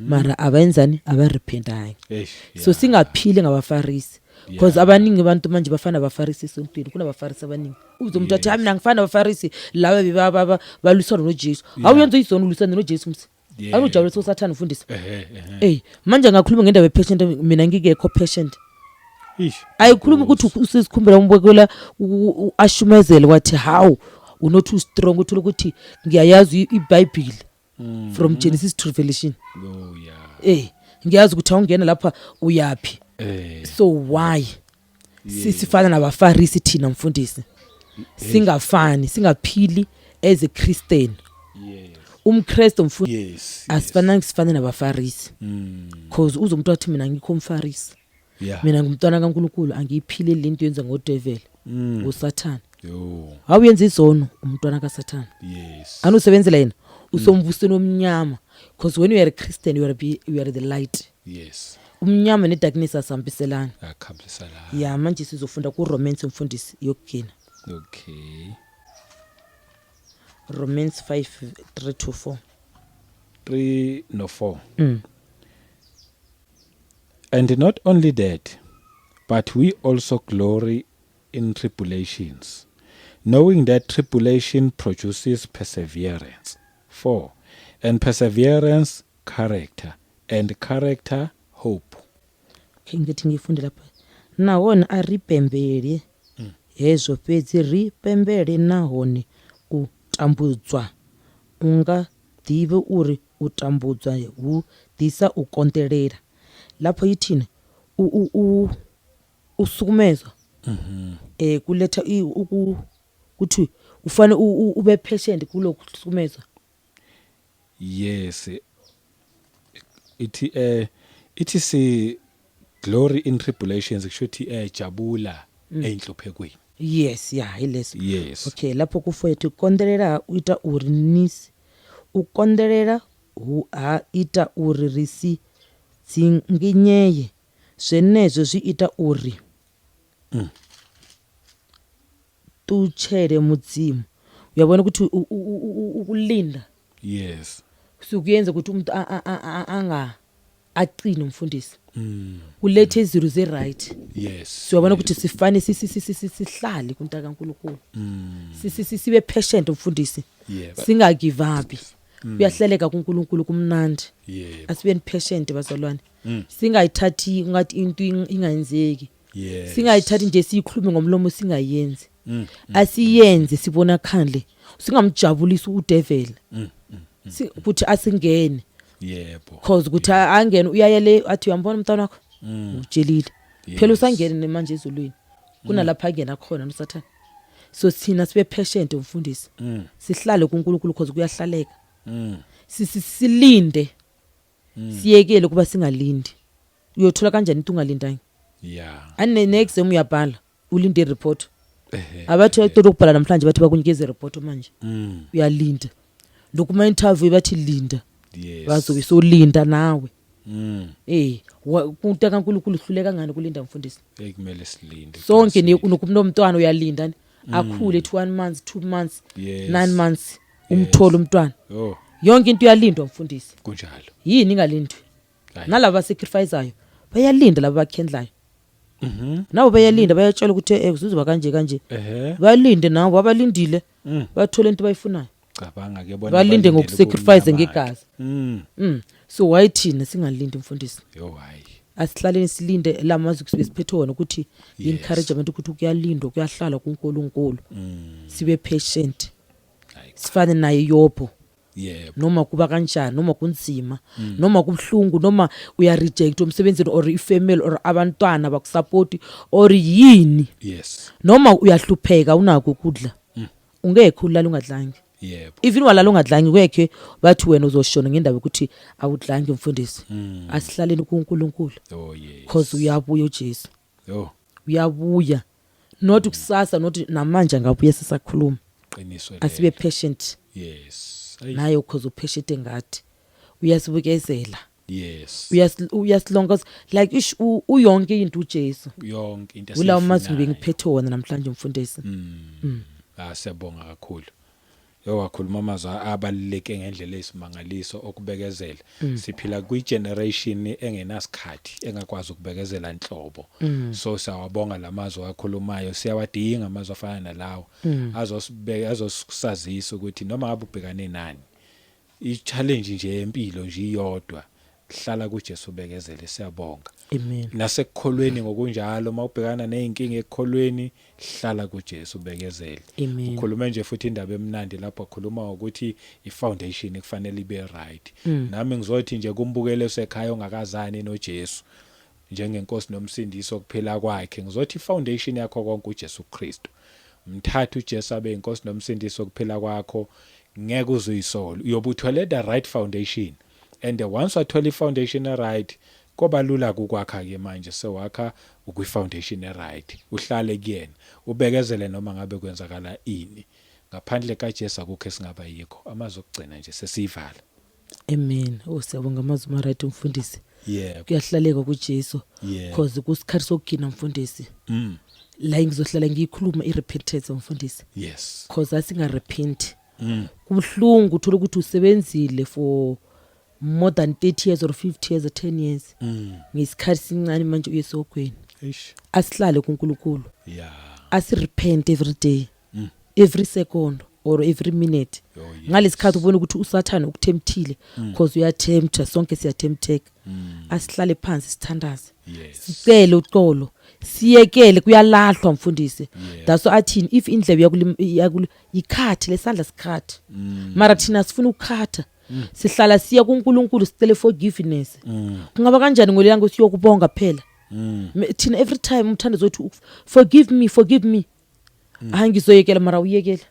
mara abayenzani? Abarepentanga. Eish. So singaphili ngabafarisi, because abaningi abantu manje bafana nabafarisi esontweni. Kunabafarisi abaningi, uze umuntu athi, "Hayi, mina ngifana nabafarisi laba balwisana noJesu." Awuyenza izono, ulwisana noJesu msi. Awujabulisa usathane, ufundisa. Ehe ehe. Manje ngakhuluma ngendaba ye-patient, mina ngingekho patient. Ish. Ayikhulumi ukuthi usesikhumbela umbukela ashumezele wathi, "Hawu, unothi u-strong." Uthole ukuthi ngiyayazi iBhayibheli from Genesis to Revelation. Ngiyazi ukuthi awungena lapha uyaphi. So why sifana nabafarisi thina, mfundisi? Singafani, singaphili as a Christian. UmKristu, mfundisi, asifanange sifane nabafarisi, cause uze umuntu athi, "Mina ngikho umfarisi." "Mina ngumntwana kaNkuluNkulu, angiyiphileli lento yenza ngodevil, usathana." Yo. Awuyenza izono, umntwana kaSathana. Anusebenzela yena, usomvusweni omnyama, because when you are a Christian, you are the light. Umnyama nedarkness asambiselana. Akhambisa la. Ya, manje sizofunda ku-Romans, mfundisi, yokugcina. Okay. Romans 5 3 to 4. 3 no 4. And not only that, but we also glory in tribulations, knowing that tribulation produces perseverance. 4. And perseverance, character, and character, hope. Okay, ngithi ngifunde lapha. Nahone a ri pembeli hezwo fhedzi, ri pembele nahone u tambudzwa, unga ḓivhi uri u tambudzwa hu ḓisa u konḓelela. Lapho yithini? U sukumezwa kuletha ukuthi ufane ube patient kulokhu kusukumezwa. Yes. Ithi si glory in tribulations, kusho ukuthi jabula einhluphekweni. Yes, ya, ileso. Okay, lapho ku-4 yathi konḓelela u ita uri nisi u konḓelela hu ha ita uri ri si dzinginyeye, zwenezwo zwi ita uri ṱutshele Mudzimu. Uyabona ukuthi ukulinda sukuyenza ukuthi umuntu anga aqine, umfundisi, kulethe izinto ze-right. Siyabona ukuthi sifane sihlale kunta kaNkuluNkulu, sibe patient, umfundisi, singagive up. Kuyahleleka kuNkulunkulu, kumnandi. Asibeni patient, bazalwane, singayithathi ngathi into ingayenzeki. Singayithathi nje siyikhulume ngomlomo, singayenzi. Asiyenze sibona khandle, singamjabulisi udevil ukuthi asingene, cause ukuthi angene uyayele athi, "Uyambona umntwana wakho, utshelile phela." Usangene manje ezulwini, kunalapha angena khona nosathane. So thina sibe patient, umfundisi, sihlale kuNkulunkulu, cause kuyahlaleka. Silinde, siyekele kuba singalindi. Uyothola kanjani into ungalindanga? Ane ne-exam uyabhala, ulinde i-report. Abathi uyaqeda ukubhala namhlanje, bathi bakunikeza i-report manje. Uyalinda lokhu, interview bathi linda. Bazobe solinda nawe. Kunto kaNkulunkulu uhluleka ngani kulinda, mfundisi? Ekumele silinde. Sonke nokumntwana uyalinda ne akhule, ethi 1 month, 2 months, 9 months, umtholo umntwana. Yonke into uyalindwa, mfundisi. Kunjalo. Yini ingalindwi? Hayi. Nalaba sacrificeayo bayalinda, laba bakhendlayo nabo bayalinda, bayatshela ukuthi kuzoba kanje kanje. Balinde nabo, abalindile bathola into bayifunayo. Cabanga ke bona. Balinde Balindele ngokusacrifice ubumnyama. ngegazi. So why thina singalindi, mfundisi? Yo, hayi. Asihlaleni silinde lamazwi kusibe siphethe wona ukuthi encouragement ukuthi kuyalindwa, kuyahlala kuNkulunkulu, sibe patient. Hayi. Sifane naye Yobho. Noma kuba kanjani, noma kunzima, noma kubhlungu, noma uya reject umsebenzini or ifamily or abantwana bakusupport or yini, noma uyahlupheka, unako ukudla, ungekho ulala ungadlangi. Even walala ungadlangi, kwekhe bathi wena uzoshona ngendaba yokuthi awudlangi, mfundisi. Asihlaleni kuNkulunkulu, Oh yes. cause uyabuya uJesu. Oh. Uyabuya. Not kusasa, not namanje, angabuye sisakhuluma. Qiniso lelo. Asibe patient. Ayi. Naye ukhoze upatient engathi uyasibukezela. Uyasilonga like ish uyonke into uJesu. Yonke into. Kulawo mazwi Esiyifunayo. ngiphethe wona namhlanje, mfundisi. Ah, siyabonga kakhulu. Yo, wakhuluma amazwi abaluleke ngendlela eyisimangaliso okubekezela. Siphila kwi-generation engenasikhathi, engakwazi ukubekezela nhlobo. So siyawabonga lamazwi akhulumayo, siyawadinga amazwi afana nalawo azosibeka, azosazisa ukuthi noma ngabe ubhekane nani, i-challenge nje yempilo nje iyodwa, hlala kuJesu, bekezele. Siyabonga. Amen. Nasekukholweni ngokunjalo, mawubhekana nezinkinga ekukholweni, hlala kuJesu, bekezele. Amen. Ukhulume nje futhi indaba emnandi lapho khuluma ngokuthi ifoundation kufanele ibe right. Nami ngizothi nje kumbukele sekhaya ongakazani noJesu njengenkosi nomsindisi okuphila kwakhe, ngizothi ifoundation yakho konke uJesu Kristu. Mthatha uJesu abe inkosi nomsindisi okuphila kwakho, ngeke uzuyisolo, uyobe uthwele the right foundation. And once wathola ifoundation right, koba lula ukwakha ke manje, sewakha ukwi-foundation right. Uhlale kuyena, ubekezele noma ngabe kwenzakala ini. Ngaphandle kaJesu akukho esingaba yikho. Amazwi okugcina nje sesiyivala. Amen. Oh, siyabonga amazwi ma right, mfundisi. Yebo. Kuyahlaleka kuJesu. Cause kusikhathi sokugcina, mfundisi. La ngizohlala ngiyikhuluma i-repentance, mfundisi. Cause asinga-repent. Kubuhlungu uthola ukuthi usebenzile for more than 30 years or 50 years or 10 years. Ngesikhathi sincane manje uye esihogweni. Eish. Asihlale kuNkulunkulu. Asirepent every day. Every second or every minute. Oh, yes. Ngalesikhathi ubona ukuthi uSathane ukuthemptile, cause uyathempta, sonke siyathempteka. Asihlale phansi sithandaze. Sicele uxolo. Siyekele, kuyalahlwa, mfundisi. That's why athini, if indlebe yakul ikhathi lesandla sikhathi. Mara thina sifuna ukukhatha. Sihlala siya kuNkulunkulu sicele forgiveness. Kungaba kanjani ngolelanga siyokubonga phela? Thina every time umthandazo wethu, "Forgive me, forgive me." Hayi, ngizoyekela, mara uyekela.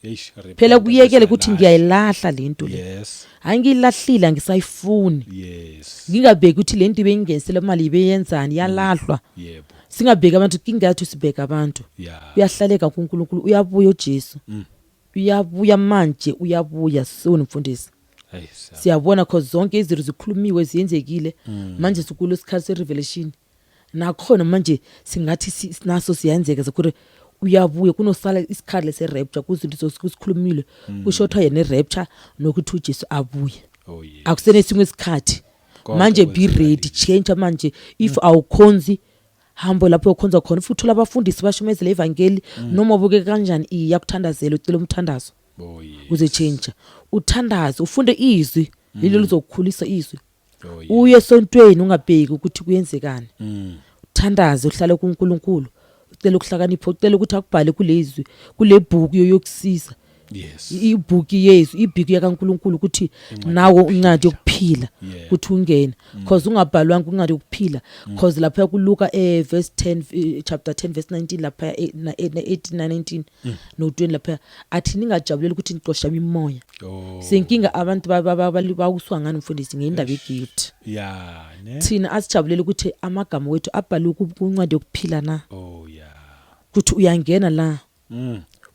Eish. Phela Repent kuyekele ukuthi bese ngiyayilahla lento le. Hayi, ngiyilahlile, angisayifuni. Ngingabheki ukuthi lento ibeyingenisele imali, ibeyenzani, yalahlwa. Singabheki abantu, kingathi sibheka abantu. Uyahlaleka kuNkulunkulu, uyabuya uJesu. Uyabuya manje, uyabuya soon, mfundisi. Hey. Siyabona cause zonke izinto zikhulumiwe, ziyenzekile. Manje sikulo isikhathi se-revelation. Nakhona manje singathi naso siyenzeka sekuri uyabuya, kunosala isikhathi lese-rapture, kuzinto kusikhulumile, kushothwa yena i-rapture nokuthi uJesu abuye. Oh yes. Akusenesinye isikhathi. Konke Manje be kwenzakalile. ready, change manje. If awukhonzi, hambo lapho ukhonza khona, futhi uthola abafundisi bashumezele ivangeli, noma ubuke kanjani, iyakuthandazela, ucela umthandazo. Oh yes. Uze change, uthandaze, ufunde izwi lelo lizokukhulisa izwi. Oh yes. Uye esontweni, ungabheki ukuthi kuyenzekani. Uthandaze, uhlale kuNkulunkulu, ucela ukuhlakanipha, ucela ukuthi akubhale kulezwi, kule bhuku yokusiza. Ibhuku yezwi, ibhuku yakaNkulunkulu, ukuthi Incwadi nawo yokuphila. incwadi yokuphila, ukuthi ungene, cause ungabhalwanga incwadi yokuphila, cause lapha kuLuka verse 10, chapter 10 verse 19 lapha, 18 19 no 20 lapha, athi ningajabuleli ukuthi nixosha imimoya. Senkinga abantu bawuswa ngani, mfundisi, ngendaba yegift. Yeah, ne? Thina asijabulele ukuthi amagama wethu abhalwe kuncwadi yokuphila na. Oh yeah. Ukuthi uyangena la,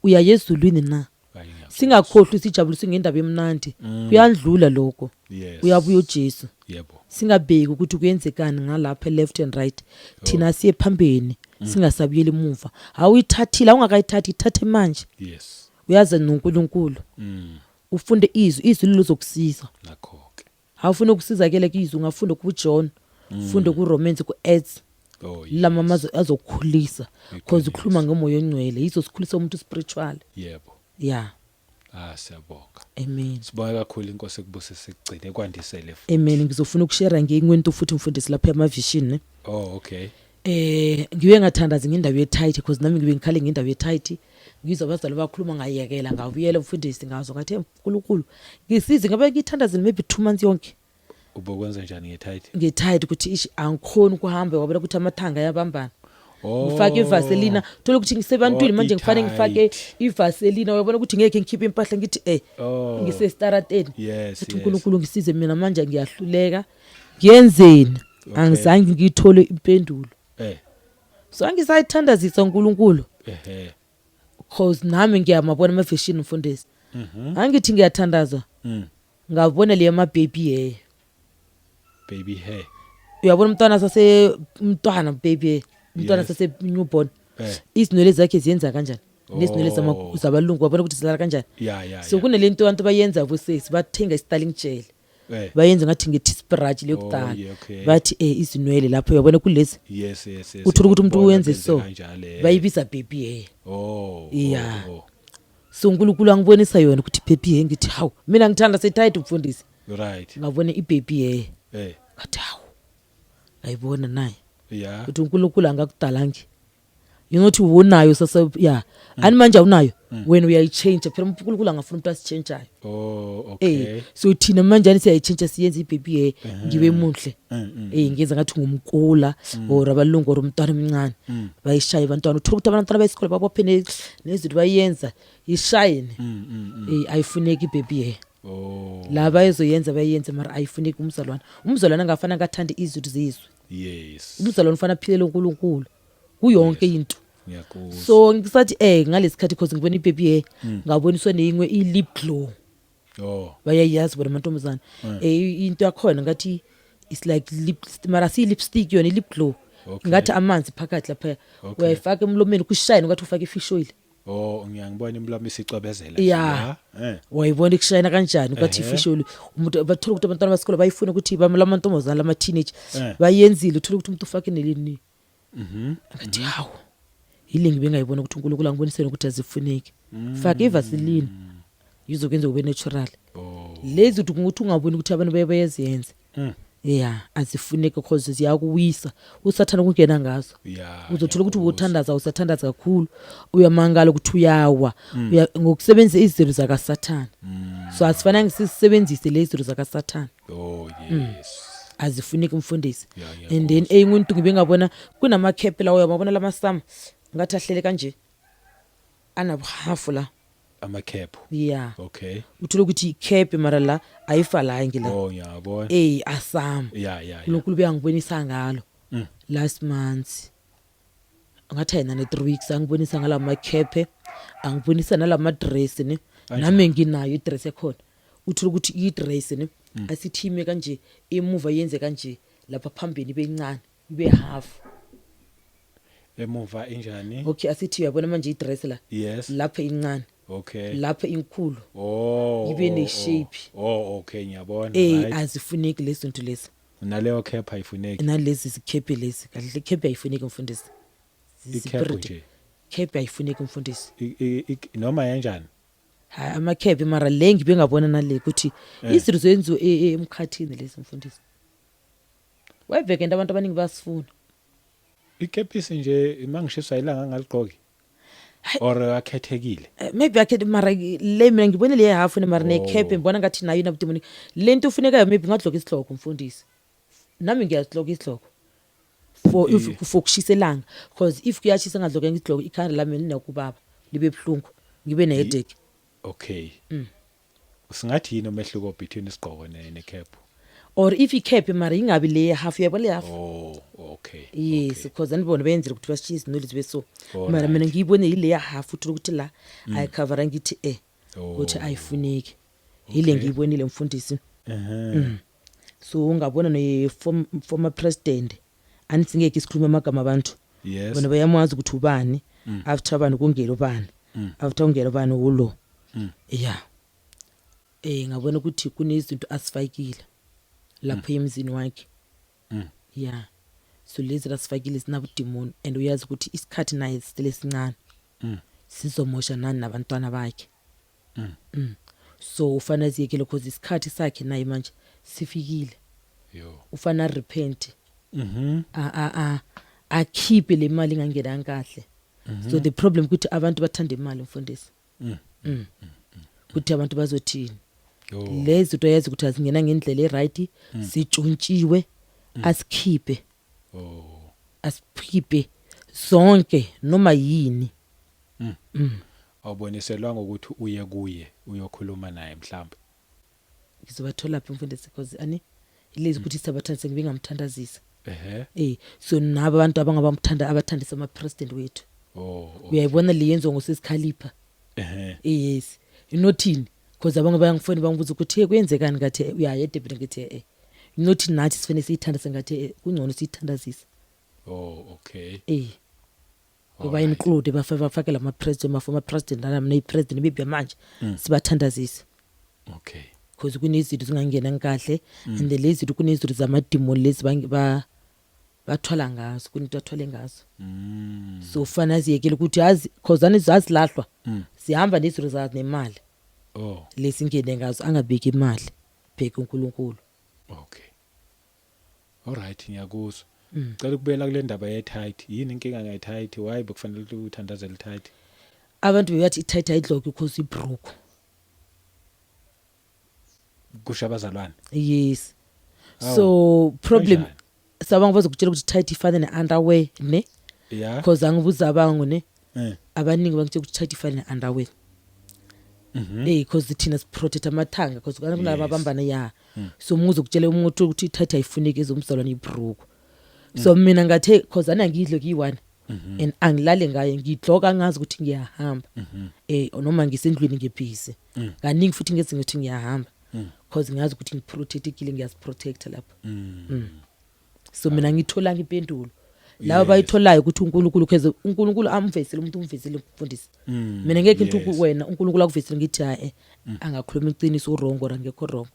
uya ezulwini na. Hayi, ngiyakuzwa. Singakhohlwi sijabulise ngendaba emnandi, kuyandlula lokho. Uyabuya uJesu. Singabheki ukuthi kuyenzekani ngalapha left and right. Thina siye phambili, singasabuyeli emuva. Awuyithathile, awungakayithathi, ithathe manje. Uyazi noNkulunkulu. Ufunde izwi, izwi lizokusiza. Nakho ke. Awufuna ukusizakela kizwi, ungafunda kuJohn, ufunde kuRomans, kuActs. Oh yes. Lama mazwi azokukhulisa, because Iqiniso. ukhuluma ngomoya ongcwele, yizo sikhulisa umuntu spiritual. Yeah. Ah, siyabonga. Amen. Sibonga kakhulu, inkosi ekubusise, sigcine kwandisele futhi. Amen. Ngizofuna ukushare ngenye into futhi, mfundisi, lapha ema-vision, ne. Oh, okay. Ngiye ngathandaza ngendaba ye-tithe, because nami ngibe ngikhale ngendaba ye-tithe, ngizwa abazali bakhuluma, ngayekela, ngabuyela, mfundisi, ngazwa ngathi, "Nkulunkulu ngisize." Ngabe ngithandazile maybe 2 months yonke. Ubokwenza njani ngetithe? Ngetithe ukuthi ish, angikhoni ukuhamba, wabona ukuthi amathanga ayabambana. Ngifake ivaselina, thola ukuthi ngisebantwini. Oh, Manje ngifanele ngifake i-tight. ivaselina, uyabona ukuthi ngeke ngikhiphe impahla ngithi ngisestarateni. Athi, "uNkulunkulu ngisize, mina manje ngiyahluleka, ngiyenzeni?" Angizange ngiyithole impendulo. So angisayithandazisa uNkulunkulu. Ehhe. Cause nami ngiyamabona ama-vision, mfundisi. Angithi ngiyathandaza, ngabona leyo ma-baby hair. Baby hair. Uyabona umntwana sase, umntwana baby hair, umntwana sase newborn, izinwele zakhe ziyenza kanjani, nezinwele zabalungu, wabona ukuthi zilala kanjani. So kunalento abantu bayenza bosesi, bathenga i-styling gel, bayenza ngathi nge-toothbrush leyokudala. Bathi izinwele lapho, uyabona kulezi, yes yes yes uthola ukuthi umuntu Ngiyakubona wenze benze so, kanjalo, eh. bayibiza baby hair. Yeah. So uNkulunkulu angibonisa yona ukuthi baby hair, ngithi hawu, mina ngithanda se-tight, mfundisi. Ngabona i-baby hair, ngathi hawu, ngayibona naye ukuthi uNkulunkulu angakudalangi ingothi uwonayo sase ya ani manje awunayo, wena uyayichange phela. uNkulunkulu angafuna umuntu asichangeayo. So thina manje ani siyayichange, siyenze i-baby hair, ngibe muhle, ngenza ngathi ngumkula or abalungu or umntwana omncane. Bayishaye abantwana, uthola ukuthi abantwana besikole babophe nezinto, bayenza ishayine. Ayifuneki i-baby hair. La bayezoyenza bayenze, mara ayifuneki. Umzalwane, umzalwane angafana angathandi izinto zizwe. Umzalwane ufana aphilele uNkulunkulu kuyonke into. Ngiyakuzwa. So ngisathi ngalesikhathi, cause ngibona i-baby hair, ngaboniswa neyingwe i-lip glow. Bayayazi bona amantombazana. Into yakhona ngathi it's like lip, mara si lipstick yona, i-lip glow. Ngathi amanzi phakathi lapha, uyayifaka emlomeni, kushayine ngathi ufake i-fish oil. Oh, ngiyangibona imlomo isicwebezela. Wayibona ikushayina kanjani, kwathi i-fish oil. Umuntu bathola ukuthi abantwana besikole bayifuna ukuthi lamantombazana, lama-teenage, bayenzile. Uthola ukuthi umuntu ufake nelini. Ngathi hawu, yile ngibe ngayibona ukuthi uNkulunkulu angibonisele ukuthi azifuneki. Faka ivaseline, izokwenza ube natural. Lezi uthi ukuthi ungaboni ukuthi abantu baye bayeziyenza. Yeah, azifuneki because ziyakuwisa, usathana kungena ngazo. Uzothola ukuthi Ngiyakuzwa. ubuthandaza, usathandaza kakhulu, uyamangala ukuthi uyawa. Ngokusebenzisa izinto zakasathana. So asifanele sisebenzise lezi zinto zakasathana. Azifuneki, umfundisi. And then eyinye into ngibe ngabona kunamakhephe lawo, uyabona lamasama ngathi ahlele kanje, anabuhafu la. Amakhephu. Yeah. Uthole ukuthi ikhephe, mara la ayifalangi la. Oh, ngiyabona. Asama. uNkulunkulu beyangibonisa ngalo last month, ngathi ayina ne 3 weeks, angibonisa ngalamakhephe, angibonisa nalama dress ne. Kanjani? Nami nginayo idress ekhona, uthola ukuthi i-dress ne, asithime kanje emuva, yenze kanje lapha phambili, ibe incane, ibe half. Emuva injani? Okay, asithi uyabona manje idress la, lapha incane, lapha inkulu, ibe ne-shape. Oh, okay, ngiyabona. Azifuneki lezi zinto lezi. Naleyo cap ayifuneki. Nalezi zikhephe lezi, kahle ikhephe ayifuneki, mfundisi. Icap nje. Khephe ayifuneki, mfundisi. Noma yanjani? Hayi, amakhephe, mara le ngibe ngabona nale ukuthi izinto zenziwe emkhathini lezi, mfundisi. Wayiveke into abantu abaningi bayasifuna. Ikepisi nje mangishiswa ilanga ngaligqoki. Hayi. Or akhethekile. Maybe akhe, mara le mina ngibone le half ne, mara nekhephe ngibona ngathi nayo inabudimoni. Le nto ufunekayo, maybe ungadloka isihloko, mfundisi. Nami ngiyasidloka isihloko for if for kushisa ilanga, because if kuyashisa ngadloka isidloko, ikhanda lami linokubaba, libe buhlungu, ngibe ne-headache. Okay. Singathi yini umehluko between isigqoko ne cap? Or if icap, mara ingabi le half, uyabona le half. Oh, okay. Yes, because andibona beyenzela ukuthi bashiye izinwele zibe so, mara mina ngiyibone yile half, uthola ukuthi la ayicovera, ngithi ukuthi ayifuneki, yile ngiyibonile, mfundisi. So ungabona ne former president, anisingeke isikhulume amagama abantu. Bona bayamazi ukuthi ubani, after bani kungelo bani, after ungelo bani ulo. Yeah, ngabona ukuthi kunezinto asifakile lapha emzini wakhe. Yeah, so lezi lasifakile sinabudimoni, and uyazi ukuthi isikhathi naye sisele sincane, sizomosha nani nabantwana bakhe. So ufana ziyekele, cause isikhathi sakhe naye manje sifikile. Ufana repent, a a a akhiphe le mali ingangenanga kahle. So the problem ukuthi abantu bathanda imali, mfundisi. Ukuthi abantu bazothini. Lezi zinto yazi ukuthi azingena ngendlela eright, sitshontshiwe, asikhiphe. Asikhiphe zonke noma yini. Awuboniselwanga ukuthi uye kuye uyokhuluma naye mhlawumbe? Ngizobathola phi, mfundisi? Because ani ilezi ukuthi sabathanda, sengibe ngamthandazisa. Ehhe. So nabo abantu abangabamthanda, abathandisa ama president wethu. Oh. Uyayibona le yenziwa ngosesikhalipha. Ehhe. Yes, inothini, because abanye bayangifona bangibuza ukuthi, "Hey, kwenzekani?" Ngathi, "Uyaya eDurban." Ngithi, inothi nathi sifanele siyithandaze." Ngathi, kungcono siyithandazise. Oh, okay. Ngoba include bafake lama president, ma former president, nami ne president bebya manje, sibathandazise. Because kunezinto zingangena kahle and lezi zinto, kunezinto zamadimoni lezi bathwala ngazo, kunento athwale ngazo. So fana ziyekele ukuthi yazi, cause azilahlwa, sihamba nezinto zazo nemali. Lesingene ngazo, angabeki imali, bheke uNkulunkulu. Okay. Alright, ngiyakuzwa. Cela ukubuyela kule ndaba ye tight. Yini inkinga nge tight? Why bekufanele ukuthi uthandazele tight? Abantu bebathi i-tight ayidloki because ibroke. Kusho abazalwane. Yes. Hawu, So problem kanjani? sabanga bazokutshela ukuthi tight ifana ne-underwear, ne? Because angibuza abangu, ne? Abaningi bangitshela ukuthi tight ifana ne-underwear. Because thina siprotect amathanga, because kunalaba abambana, ya. So umuze ukutshela umuntu ukuthi i-tight ayifuneki ezomzalwane, ibroke. So mina ngathe cause anangidlo kiyi-one and angilale ngayo, ngidloka ngazi ukuthi ngiyahamba noma ngisendlini ngibhizi. Kaningi futhi ngeze ngithi ngiyahamba, cause ngiyazi ukuthi ngiprotectekile, ngiyaziprotecta lapho. So mina ngitholanga impendulo laba bayitholayo ukuthi uNkulunkulu kheze uNkulunkulu amvesele umuntu, umvesele umfundisi. Mina ngeke into wena uNkulunkulu akuvesele ngithi hayi, angakhuluma iqiniso, wrong or angekho wrong.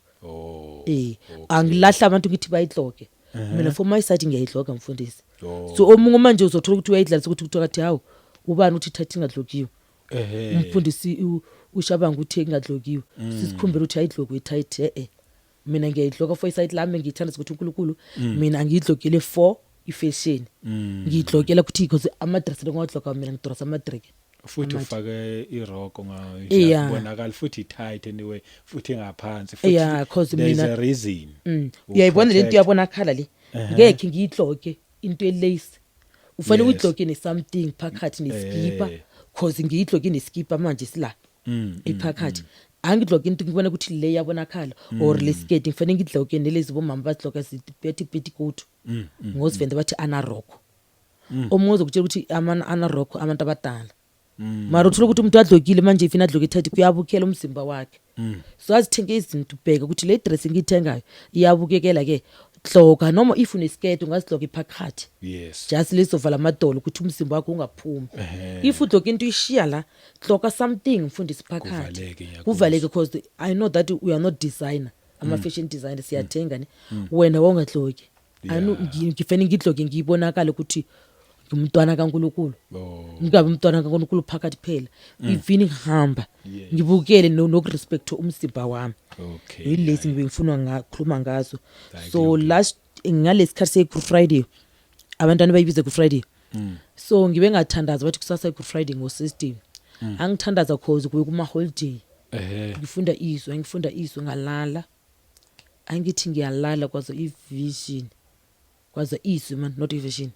Angilahla abantu ngithi bayidloke. Mina for my side ngiyayidloka, mfundisi. So omunye manje uzothola ukuthi uyayidlalisa, ukuthi kuthiwa kathi, "Hawu, ubani uthi thatha ingadlokiwe?" Umfundisi ushabanga ukuthi ingadlokiwe, sisikhumbela ukuthi ayidlokiwe tight. Mina ngiyayidloka for iside lami, ngiyithanda ukuthi uNkulunkulu, mina angiyidlokele for ifashion, ngiyidlokela ukuthi because ama-dress lengiwadloka mina, ngidressa amadreke. Futhi Amade. ufake iroko ngayo, bonakala futhi tight anyway, futhi ngaphansi futhi. Yeah, 'cause there is a reason. Uyayibona lento, Uprotect. uyabonakala le, ngeke ngiyidloke into elace, ufanele uyidloke ne-something phakathi, neskipa, cause ngiyidloke neskipa manje sila iphakathi. Angidloke into ngibona ukuthi le yabonakala or le skirt, ngifanele ngidloke nelezi bomama bazidloka, bethi petticoat. Ngosivenda bathi anaroko. Omunye uzokutshela ukuthi anaroko abantu abadala, mara uthola ukuthi umuntu adlokile manje, ifina adloke ithathi, kuyabukela umzimba wakhe. So azithenge izinto, ubheke ukuthi le dress engiyithengayo iyabukekela ke, hloka noma if uneskirt ungazihloka iphakathi. Just lezovala amadolo ukuthi umzimba wakho ungaphumi. If udloka into ishiya la, hloka something, mfundisi, phakathi. Kuvaleke, ngiyakuzwa. Kuvaleke, because I know that we are not designer, ama-fashion designer siyathenga, ne? Wena wawungadloki. I know. Ngifanele ngidloke ngiyibonakale ukuthi ngumntwana kaNkulunkulu. Ngingabe umntwana kaNkulunkulu phakathi phela, even ngihamba ngibukele nokurespect umzimba wami. Yilezi ngibe ngifuna ngakhuluma ngazo. Hayi, So kulungile. last ngalesikhathi se-Good Friday, abantwana bayibize Good Friday, so ngibe ngathandaza, bathi kusasa i-Good Friday ngo-system. Angithandaza cause kuye kuma-holiday. Ngifunda izwi, ngifunda izwi, ngalala. Angithi ngiyalala, kwazo i-vision, kwazo izwi man, not i-vision,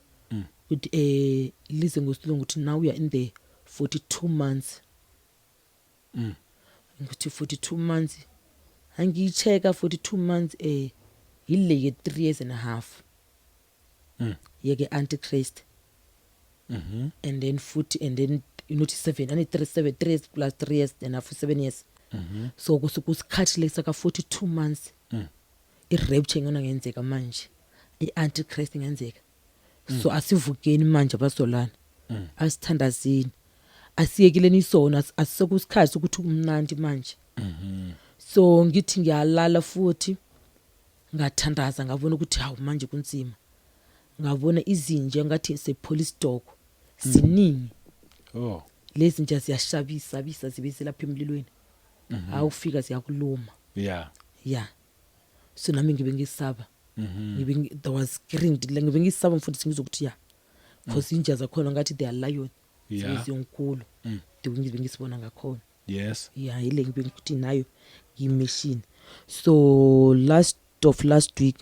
ukuthi lize ngosilungu ukuthi now we are in the 42 months. Ngithi 42 months, angiyichecka 42 months, yile ye 3 years and a half yeke antichrist. And then futhi and then you notice 7 ani 3 7 3 years plus 3 years and half, 7 years. So kusikhathi lesa ka 42 months, i-rapture ngona ngenzeka manje, i-antichrist ingenzeka. So asivukeni manje abasolana, asithandazini, asiyekeleni isona, asisekusikhathi ukuthi kumnandi manje. So ngithi ngiyalala futhi ngathandaza, ngabona ukuthi hawu, manje kunzima. Ngabona izinja ngathi se-police dog, ziningi. Lezi nja ziyashabisa bisa, zibe selapha emlilweni, awufika ziyakuluma. Yeah, so nami ngibe ngisaba. Ngibe there was screamed la, ngibe ngisaba, mfundisi, ngizokuthi ya, because inja zakhona ngathi they are lion. Zibe ziyonkulu. Ngibe ngisibona ngakhona. Ya, ile ngibe ngikuthi nayo ngiyimachine. So last of last week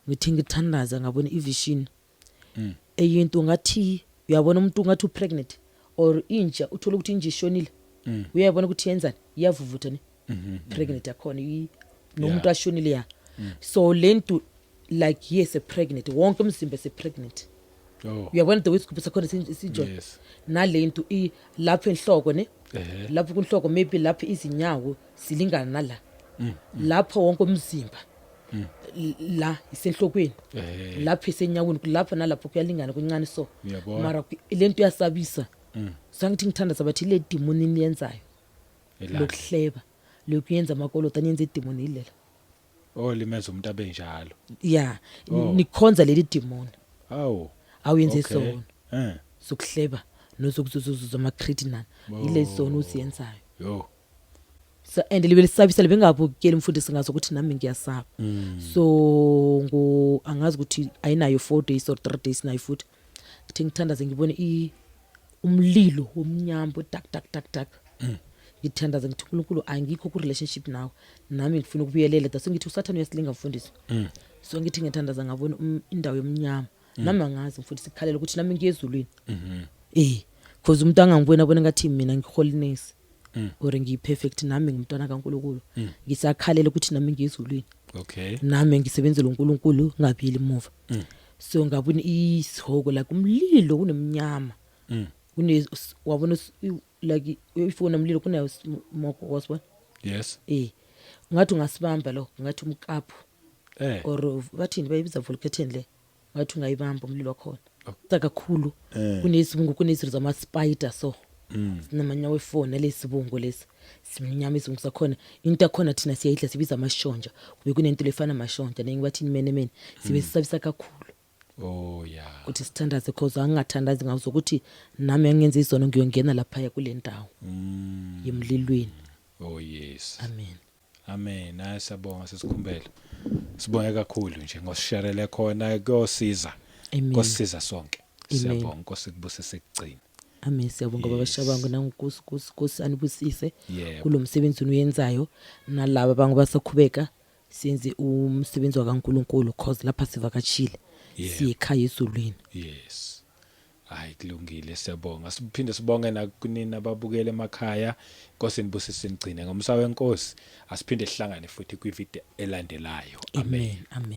ngithi ngithandaza, ngabona ivision eyinto ngathi uyabona umuntu ngathi upregnant or inja, uthola ukuthi inja ishonile. Uyayibona ukuthi yenzani, iyavuvutha, ne? Pregnant yakhona nomuntu ashonile, ya. So lento like yes, pregnant, wonke umzimba se pregnant. Oh. Uyabona the way isigubhu sakhona sinjani? Yes. Nalento lapho enhloko ne, lapho kunhloko, maybe lapho izinyawo silingana nala, lapho wonke umzimba, la isenhlokweni, lapho isenyaweni, lapho nalapho kuyalingana kuncane so. Ngiyabona. Mara lento iyasabisa. Sangithi ngithandaza, bathi le demon niyenzayo Elakhe. Lokuhleba lokuyenza amakolota, niyenza idemon ilela. Oh, limenza umuntu abe njalo. Ya. Oh. Nikhonza leli demon. Awu. Awuyenze sona sokuhleba nozokuzama-credit nani, yilezi zona uziyenzayo. Yo. So and libe lisabisa, libe ngabukeli umfundisi, ngazo ukuthi nami ngiyasaba. So ngo angazi ukuthi ayinayo 4 days or 3 days nayo futhi, ngithi ngithandaze, ngibone umlilo omnyama, dark, dark, dark, dark. Ngithandaza ngithi, uNkulunkulu, angikho ku relationship nawe, nami ngifuna ukubuyelela. Dase ngithi usathane uyasilinga, mfundisi. So ngithi ngithandaza, ngabona indawo yomnyama. Nami angazi, mfundisi, ikhalela ukuthi nami ngiye ezulwini, cause umuntu angangibona abona ngathi mina ngiholiness or ngiyi-perfect. Nami ngumntwana kaNkulunkulu, ngisakhalela ukuthi nami ngiye ezulwini. Nami ngisebenzele uNkulunkulu, ngabuyeli emuva. So ngabona isihoko, like umlilo kunemnyama, kune wabona like if kunomlilo kunayo smoke, wasibona? Yes. Ngathi ungasibamba lo, ngathi umkaphu or bathini, bayibiza volcano le, ngathi ungayibamba umlilo wakhona kakhulu. Kunesibungu, kunezinto zama-spider, so sinamanyawo efoni nalesibungu lesi simnyama, isibungu sakhona. Into yakhona thina siyayidla, sibiza amashonja, kube kunento lefana amashonja nenye bathini, menemene, sibe sisabisa kakhulu. Oh yeah. Ukuthi sithandaze, cause angingathandazi ngazo ukuthi nami angenza izono, ngiyongena laphaya kule ndawo yemlilweni. Oh yes. Amen. Amen. Hayi, siyabonga sesikhumbele. Sibonge kakhulu nje ngosisharele khona, kuyosiza. Amen. Kosiza sonke. Amen. Siyabonga, Nkosi kubusise kugcina. Amen, siyabonga baba Shabangu, nanguNkosi, Nkosi, Nkosi anibusise Yebo. kulo msebenzi oyenzayo, nalaba bangu basakhubeka senze umsebenzi wakaNkuluNkulu, cause lapha sivakatshile, siye ekhaya ezulwini. Yes. Hayi, kulungile, siyabonga. Siphinde sibonge nakunini ababukele emakhaya. Nkosi nibusise nigcine ngomsa wenkosi. Asiphinde sihlangane futhi kwivideo elandelayo. Amen, amen.